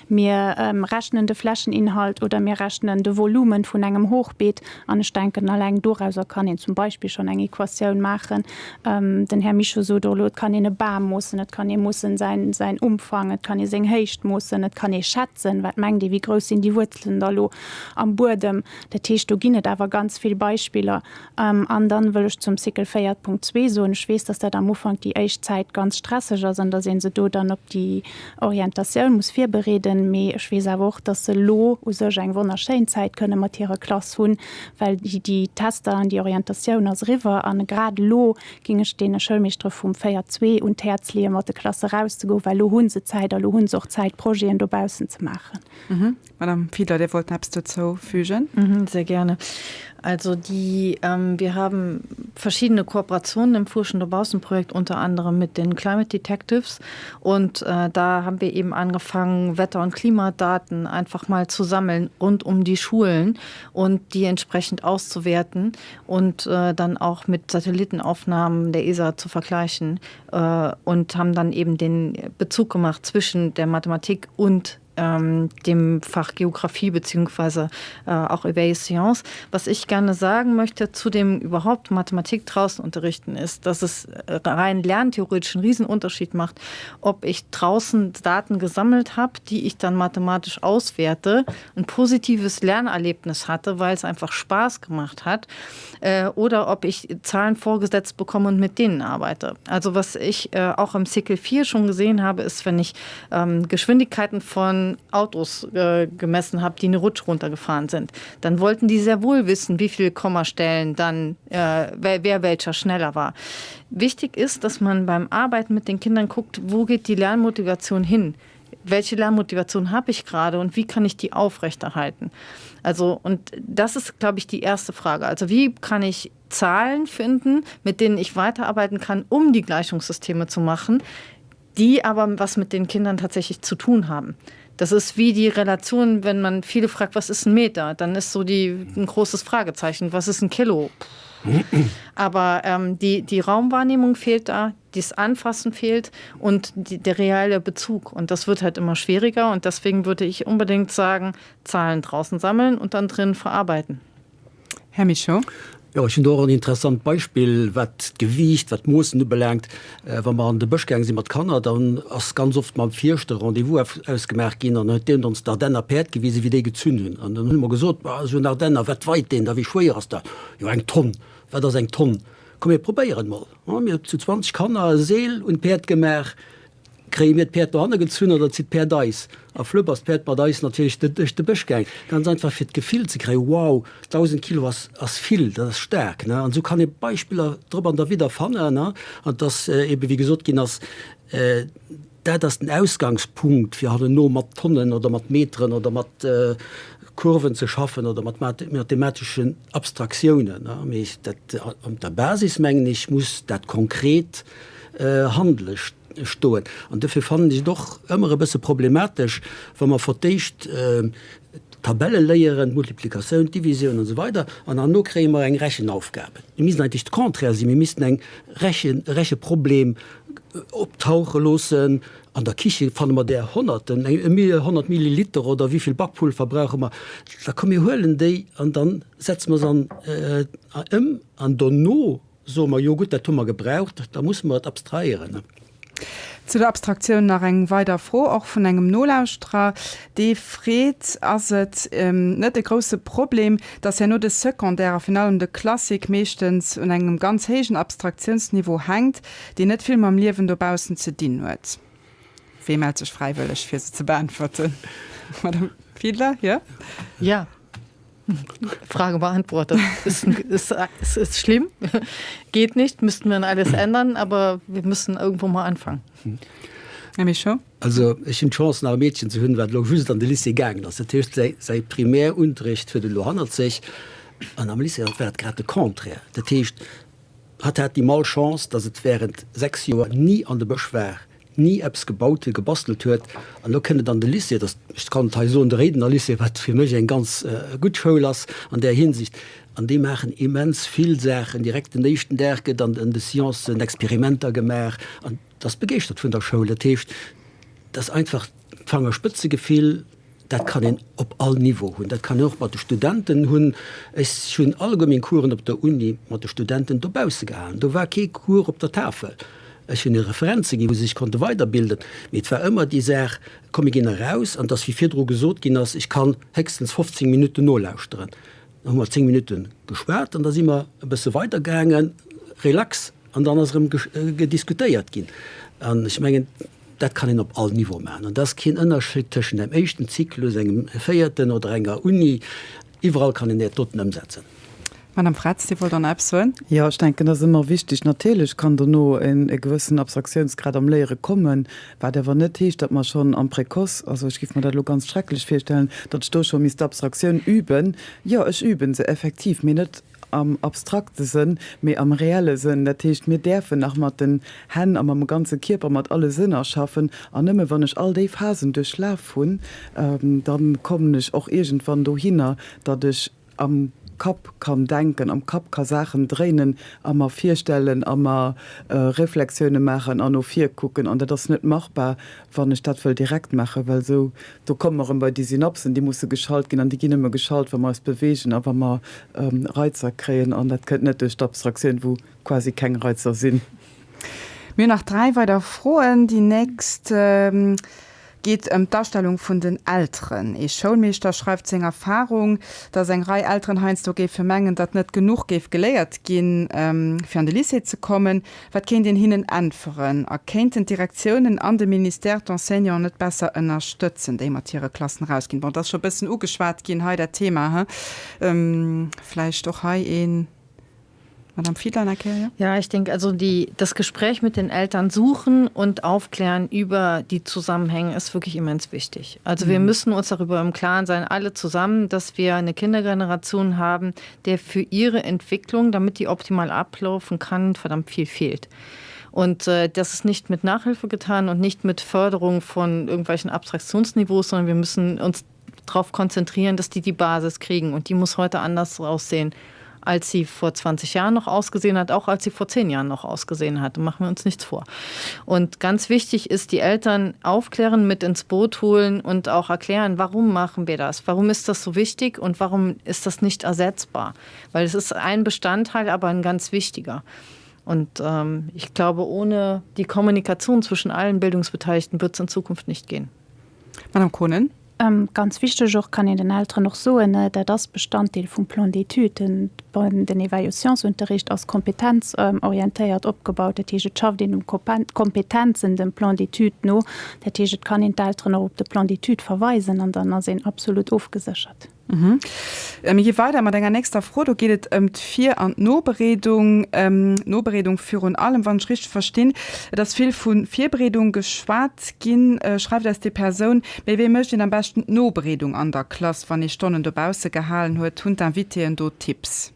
Mir rechnen de Flächeninhalt oder mir rechnen de Volumen vun engem Hochbeet. An ech denken, alleng dorauser kann een zum Beispill schonn eng Equatioun maachen. Den Här Mischo sot och elo, et kann een e Bam moossen, et kann ee moossen säin, säin Umfang, et kann ee seng Héicht moossen, et kann ee schätzen, wat mengt ee, wéi grouss sinn déi Wuerzelen da lo am Buedem. Dat heescht, do ginn et awer ganz vill Beispiller. An dann wëll ech zum Cycle 4.2 soen, ech weess, dass dat am Ufank déi éischt Zäit ganz stresseg ass an dass ee se do dann op déi Orientatioun muss virbereeden. Mee ech weess awer och, dass se elo u sech eng wonnerschéin Zäit kënne mat hirer Klass hunn, well déi Tester an déi Orientatioun ass eriwwer. An grad elo géing ech deene Schoulmeeschtere vum 4.2 un d'Häerz leeën, mat de Klasse erauszegoen, well elo hu se Zäit a elo hu se och Zäit, Projeten dobaussen ze maachen. Madame Fiedler, Dir wollt nach eppes dozou fügen. Sehr gerne. Also die, ähm, wir haben verschiedene Kooperationen im Fuschen draußen Projekt unter anderem mit den Climate Detectives und äh, da haben wir eben angefangen, Wetter- und Klimadaten einfach mal zu sammeln rund um die Schulen und die entsprechend auszuwerten und äh, dann auch mit Satellitenaufnahmen der ESA zu vergleichen äh, und haben dann eben den Bezug gemacht zwischen der Mathematik und ähm, dem Fach Geografie beziehungsweise äh, auch Éveil Science. Was ich gerne sagen möchte zu dem überhaupt Mathematik draußen unterrichten ist, dass es äh, rein lerntheoretischen Riesenunterschied macht, ob ich draußen Daten gesammelt habe, die ich dann mathematisch auswerte, ein positives Lernerlebnis hatte, weil es einfach Spaß gemacht hat, äh, oder ob ich Zahlen vorgesetzt bekomme und mit denen arbeite. Also was ich äh, auch im Cycle 4 schon gesehen habe, ist, wenn ich ähm, Geschwindigkeiten von Autos äh, gemessen habe, die eine Rutsch runtergefahren sind, dann wollten die sehr wohl wissen, wie viele Kommastellen dann äh, wer, wer welcher schneller war. Wichtig ist, dass man beim Arbeiten mit den Kindern guckt, wo geht die Lernmotivation hin? Welche Lernmotivation habe ich gerade und wie kann ich die aufrechterhalten? Also und das ist, glaube ich, die erste Frage. Also wie kann ich Zahlen finden, mit denen ich weiterarbeiten kann, um die Gleichungssysteme zu machen, die aber was mit den Kindern tatsächlich zu tun haben. Das ist wie die Relation, wenn man viele fragt, was ist ein Meter, dann ist so die ein großes Fragezeichen, was ist ein Kilo? Aber ähm, die, die Raumwahrnehmung fehlt da, das Anfassen fehlt und die, der reelle Bezug. Und das wird halt immer schwieriger und deswegen würde ich unbedingt sagen, Zahlen draußen sammeln und dann drin verarbeiten. Här Mischo. Jo, ech hunn do och en interessant Beispill, wat d'Gewiicht, wat d'Moossen ubelaangt. Wa mer an de Bësch gaange si mat Kanner, dann ass ganz oft mam Fierschter e Rendez-vous ausgemaach ginn an dann huet deen ons d'Ardenner Päerd gewisen, wéi déi gezunn hunn. An dann hu mer gesot, Bah, esou en Ardenner, wat weit deen da, wéi schwéier ass dat? Jo, eng Tonn. Wat ass eng Tonn? Komm, mir probéieren et mol. Mir hu zu 20 Kanner e Seel un d'Päerd gemaach. Kréie mir d'Päerd dohanne gezunn oder zitt d'Päerd eis? A flëpp ass d'Päerd mat eis natierlech duerch de Bësch gaang. Ganz einfach fir d'Gefill ze kréien, wow, 1.000 Kilo ass ass vill, dat ass staark. Ne? An esou kann ee Beispiller drop an derwidder fannen. Ne? An et ass eebe wéi gesot ginn ass, dat ass den Ausgangspunkt fir hannenno mat Tonnen oder mat Meteren oder mat Kurven ze schaffen oder mat mathemateschen Abstraktiounen. Mee dat an der Basis, mengen ech, muss dat konkret Handele stoen. An dofir fannen ech et och ëmmer e bësse problematesch, wa mer for d'éischt d'Tabelle léieren, d'Multiplikatioun, d'Divisioun an esou weider, an herno kréie mer eng Rechenaufgabe. Mir missten eigentlech de Contraire sinn, mir missten eng Rechen, e Recheproblem. Optauche loossen. An der Kiche fanne mer där Honnerten, 100 Milliliter oder wéi vill Bakpulver brauche mer. Da komm mir huelen déi an da setze mer se an ëm an dono soe mer, jo gutt, dat hu mer gebraucht, da musse mer et abstrahieren. Zu der Abstraktioun nach eng weider Fro, och vun engem Nolauschterer, dee freet, Ass et net e grousse Problem, dass herno de Secondaire a virun allem de Classique meeschtens un engem ganz héijen Abstraktiounsniveau hänkt, deen net vill mam Liewen dobaussen ze dinn huet? Wee mellt sech fräiwëlleg, fir se ze beäntwerten? Madame Fiedler, jo? Ja. Frage beantwortet. Ist, ist, ist, ist schlimm, geht nicht, müssten wir alles ändern, aber wir müssen irgendwo mal anfangen. Här Mischo? Also ech hunn d'Chance nach e Meedchen ze hunn, wat elo just an de Lycée gaangen ass. Dat heescht, säi, säi Primärunterricht huet elo hannert sech. An am Lycée war et grad de Contraire. Dat heescht, hatt hat déi Malchance, datt et während 6 Joer ni an de Bësch war, ni eppes gebaut huet, gebastelt huet, an elo kënnt et an de Lycée, dat ass, ech kann et hei soen, de Réidener Lycée, wat fir mech eng ganz gutt Schoul ass an där Hinsicht, an déi maachen immens vill Saachen. Direkt den éischten Dag gëtt an de Sciencen Experimenter gemaach an et ass begeeschtert vun der Schoul. Dat heescht, et ass einfach d'Fangerspëtzegefill. Dat kann een op all Niveau hunn. Dat kann een och mat de Studenten hunn. Ech hunn alleguer meng Coursen op der Uni mat de Studenten dobausse gehalen. Do war kee Cours op der Tafel. Ech hunn hinne Referenze ginn, wou se sech konnte weiderbilden. Mee et war ëmmer déi Saach, komm mir ginn eraus. An et ass, wéi virdru gesot ginn ass, ech kann héchstens 15 Minutten nolauschteren. Da hu mer 10 Minutte geschwat an da si mer e bësse weidergaangen, relax, an dann ass erëm gediskutéiert ginn. An ech mengen, dat kann een op all Niveau maachen. An et ass keen Ënnerscheed tëschent engem éischten Zyklus, engem véierten oder enger Uni. Iwwerall kann een dat doten ëmsetzen. Madame Fretz, Dir wollt och nach eppes soen? Jo, ech denken, dat ass ëmmer wichtig. Natierlech kann dono e gewëssen Abstraktiounsgrad am Léiere kommen, wat awer net heescht, datt mer schonn am Précoce, also ech géif mer dat elo ganz schrecklech virstellen, datt ech do scho misst d'Abstraktioun üben. Jo, ech üben se effektiv, mee net am abstrakte Sënn, mee am reelle Sënn. Dat heescht, mir däerfen nach mat den Hänn a mam ganze Kierper, mat alle Sënner schaffen. An nëmme wann ech all déi Phasen duerchlaf hunn, da kommen ech och iergendwann dohinner, datt ech am Kapp kann denken, am Kapp ka Saachen dréinen a mer virstellen a mer Reflexioune maachen an no vir kucken. An dat ass net machbar, wann ech dat wëll direkt maachen, well esou, do komme mer erëm bei déi Synapsen, déi musse geschalt ginn an déi ginn nëmme geschalt, wa mer eis beweegen a wa mer Reizer kréien. An dat kënnt net duerch d'Abstraktioun, wou quasi keng Reizer sinn. Mir hunn nach 3 weider Froen. Déi nächst geet ëm d'Astellung vun den Elteren. Ee Schoulmeeschter schreift seng Erfarung, datt eng Rei Elteren heiansdo géife mengen, datt net genuch géif geléiert ginn, fir an de Lycée ze kommen. Wat kéint een hinnen äntweren? A kéinten d'Direktiounen an de Ministère d'Enseignanten net besser ënnerstëtzen, déi mat hire Klassen erausginn? Bon, et ass scho e bëssen ugeschwat ginn hei, dat Thema, he? Vläicht och hei een. Madame Fiedler, nach ja? Ja, ich denke, also die, das Gespräch mit den Eltern suchen und aufklären über die Zusammenhänge ist wirklich immens wichtig. Also wir mhm. müssen uns darüber im Klaren sein, alle zusammen, dass wir eine Kindergeneration haben, der für ihre Entwicklung, damit die optimal ablaufen kann, verdammt viel fehlt. Und äh, das ist nicht mit Nachhilfe getan und nicht mit Förderung von irgendwelchen Abstraktionsniveaus, sondern wir müssen uns darauf konzentrieren, dass die die Basis kriegen und die muss heute anders aussehen als sie vor 20 Jahren noch ausgesehen hat, auch als sie vor 10 Jahren noch ausgesehen hat. Da machen wir uns nichts vor. Und ganz wichtig ist, die Eltern aufklären, mit ins Boot holen und auch erklären, warum machen wir das? Warum ist das so wichtig und warum ist das nicht ersetzbar? Weil es ist ein Bestandteil, aber ein ganz wichtiger. Und ähm, ich glaube, ohne die Kommunikation zwischen allen Bildungsbeteiligten wird es in Zukunft nicht gehen. Madame Kohnen. Ganz wichteg och, kann een den Elteren och soen, dat ass Bestanddeel vum Plan d'études. Den Éveil-aux-sciences-Unterricht ass kompetenzorientéiert opgebaut, dat heescht, et schafft een um Kompetenzen dem Plan d'études no. Dat heescht, et kann een d'Elteren och op de Plan d'études verweisen an dann ass een absolut ofgeséchert. Mir gi weider mat enger nächster Fro. Do geet et ëm d'Vir an d'Nobereedung. D'Nobereedung virun allem, wann ech richteg verstinn. Et ass vill vu Virbereedung geschwat ginn, schreift eis déi Persoun. Mee wéi mécht een am beschten d'Nobereedung an der Klass, wann ee Stonnen dobausse gehalen huet? Hunn d'Invitéen do Tipps?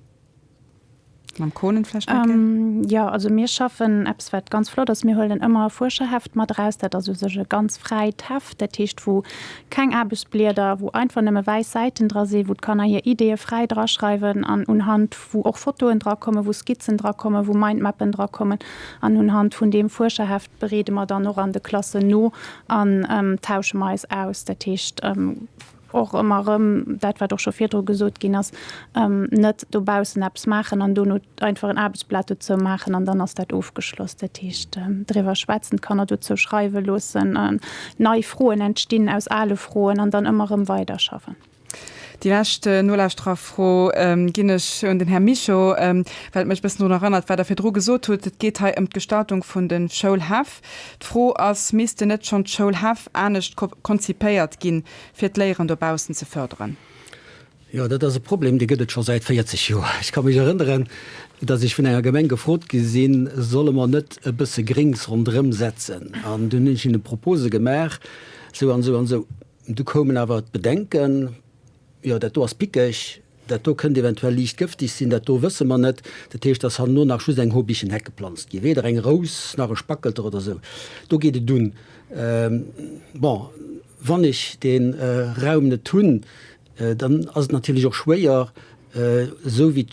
Mme Kohnen vläicht nach eng Kéier. Jo, also mir schaffen eppes, wat ganz flott ass, mir huelen ëmmer e Fuerscherheft mat eraus. Dat ass u sech e ganz fräit Heft, dat heescht wou keng Aarbechtsblieder, wou einfach nëmme wäiss Säiten dra sinn, wou d'Kanner hir Ideeë fräi draschreiwen an unhand wou och Fotoen drakommen, wou Skizzen drakommen, wou Mindmappen drakommen an unhand vun deem Fuerscherheft bereede mer dann och an de Klassen no an tausche mer eis aus. Dat heescht och ëmmer erëm dat, wat och scho virdru gesot ginn ass, net dobaussen eppes maachen an dono einfach en Aarbechtsblat dozou maachen an dann ass dat ofgeschloss. Dat heescht, driwwer schwätzen, d'Kanner dozou schreiwe loossen, nei Froen entstinn aus ale Froen an dann ëmmer erëm weiderschaffen. Déi lescht Nolauschtererfro ginn ech un den Här Mischo, well et mech e bëssen drun erënnert, wat Der virdru gesot hutt. Et geet hei ëm d'Gestaltung vun de Schoulhäff. D'Fro ass, Missten net schonn d'Schoulhäff anescht konzipéiert ginn, fir d'Léieren dobaussen ze fërderen? Jo, dat ass e Problem, dee gëtt et scho säit 40 Joer. Ech ka mech erënneren, datt ech vun enger Gemeng gefrot gi sinn, solle mer net e bësse Gréngs ronderëm setzen? An dunn hunn ech hinne Propose gemaach, esou an esou an esou. Du koumen awer d'Bedenken, jo dat do ass pickeg, dat do kënnt eventuell liicht gëfteg sinn, dat do wësse mer net. Dat heescht, dass herno nach just eng Hobichenheck geplanzt gi, weder eng Rous nach e Spackelter oder esou. Do geet et un. Bon, wann ech dee Raum net hunn, dann ass et natierlech och schwéier, esou wéi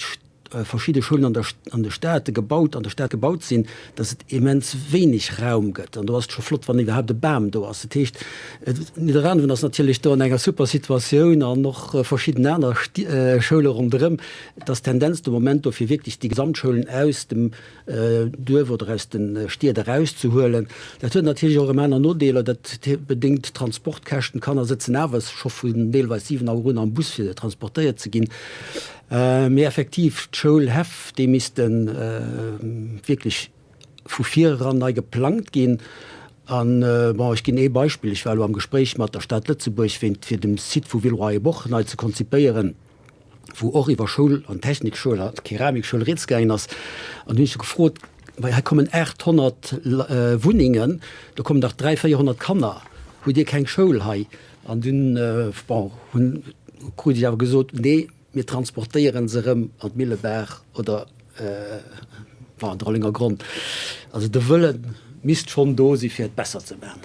verschidde Schoulen an der an de Stade gebaut an der Stad gebaut sinn, dass et immens wéineg Raum gëtt. An do ass et scho flott, wann iwwerhaapt e Bam do ass. Dat heescht, Nidderaanwen ass natierlech do an enger super Situatioun an och verschidden aner Schoule ronderëm. Et ass d'Tendenz de Moment do, fir wierklech déi Gesamtschoulen aus dem Duerf oder aus de Stied erauszehuelen. Dat huet natierlech och erëm aner Nodeeler. Dat bedéngt Transportkäschten. D'Kanner sëtzen awer scho vun deelweis 7 Auer un am Bus, fir transportéiert ze ginn. Mee effektiv, d'Schoulhäff, déi misste wierklech vu vir eran nei geplangt ginn. An, bon, ech ginn ee Beispill, Ech war elo am Gespréich mat der Stad Lëtzebuerg wéint fir dem Site vu Villeroy-et-Boch nei ze konzipéieren, wou och iwwer Schoul an Technikschoul a Keramikschoul rieds gaangen ass. An do hunn ech gefrot, well hei kommen 800 Wunnengen, do kommen dach 300, 400 Kanner, hutt Dir keng Schoul hei? An dunn, bon, hunn, krut ech awer gesot, nee, mir transportéiere se erëm an d'Millebaach oder, bon, an de Rollenger Gronn. Also de Wëlle misst schonn do si fir et besser ze maachen.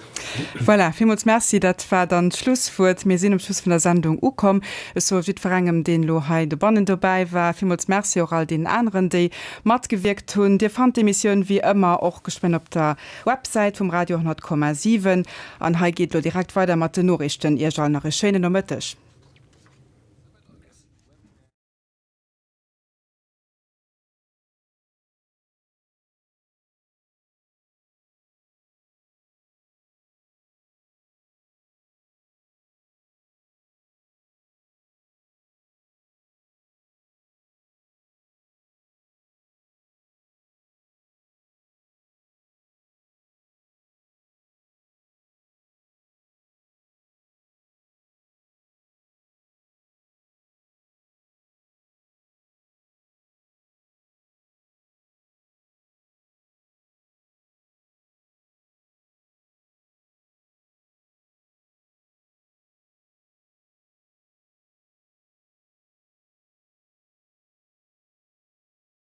Voilà, villmools Merci. Dat war dann d'Schlusswuert. Mir sinn um Schluss vun der Sendung ukomm. Ech soe jiddwerengem, deen elo hei dobannen dobäi war, villmools Merci, och all deenen aneren, déi matgewierkt hunn. Dir fannt d'Emissioun wéi ëmmer och geschwënn op der Websäit vum Radio 100,7. An hei geet elo direkt weider mat den Noriichten. Iech all nach e schéinen Nomëtteg.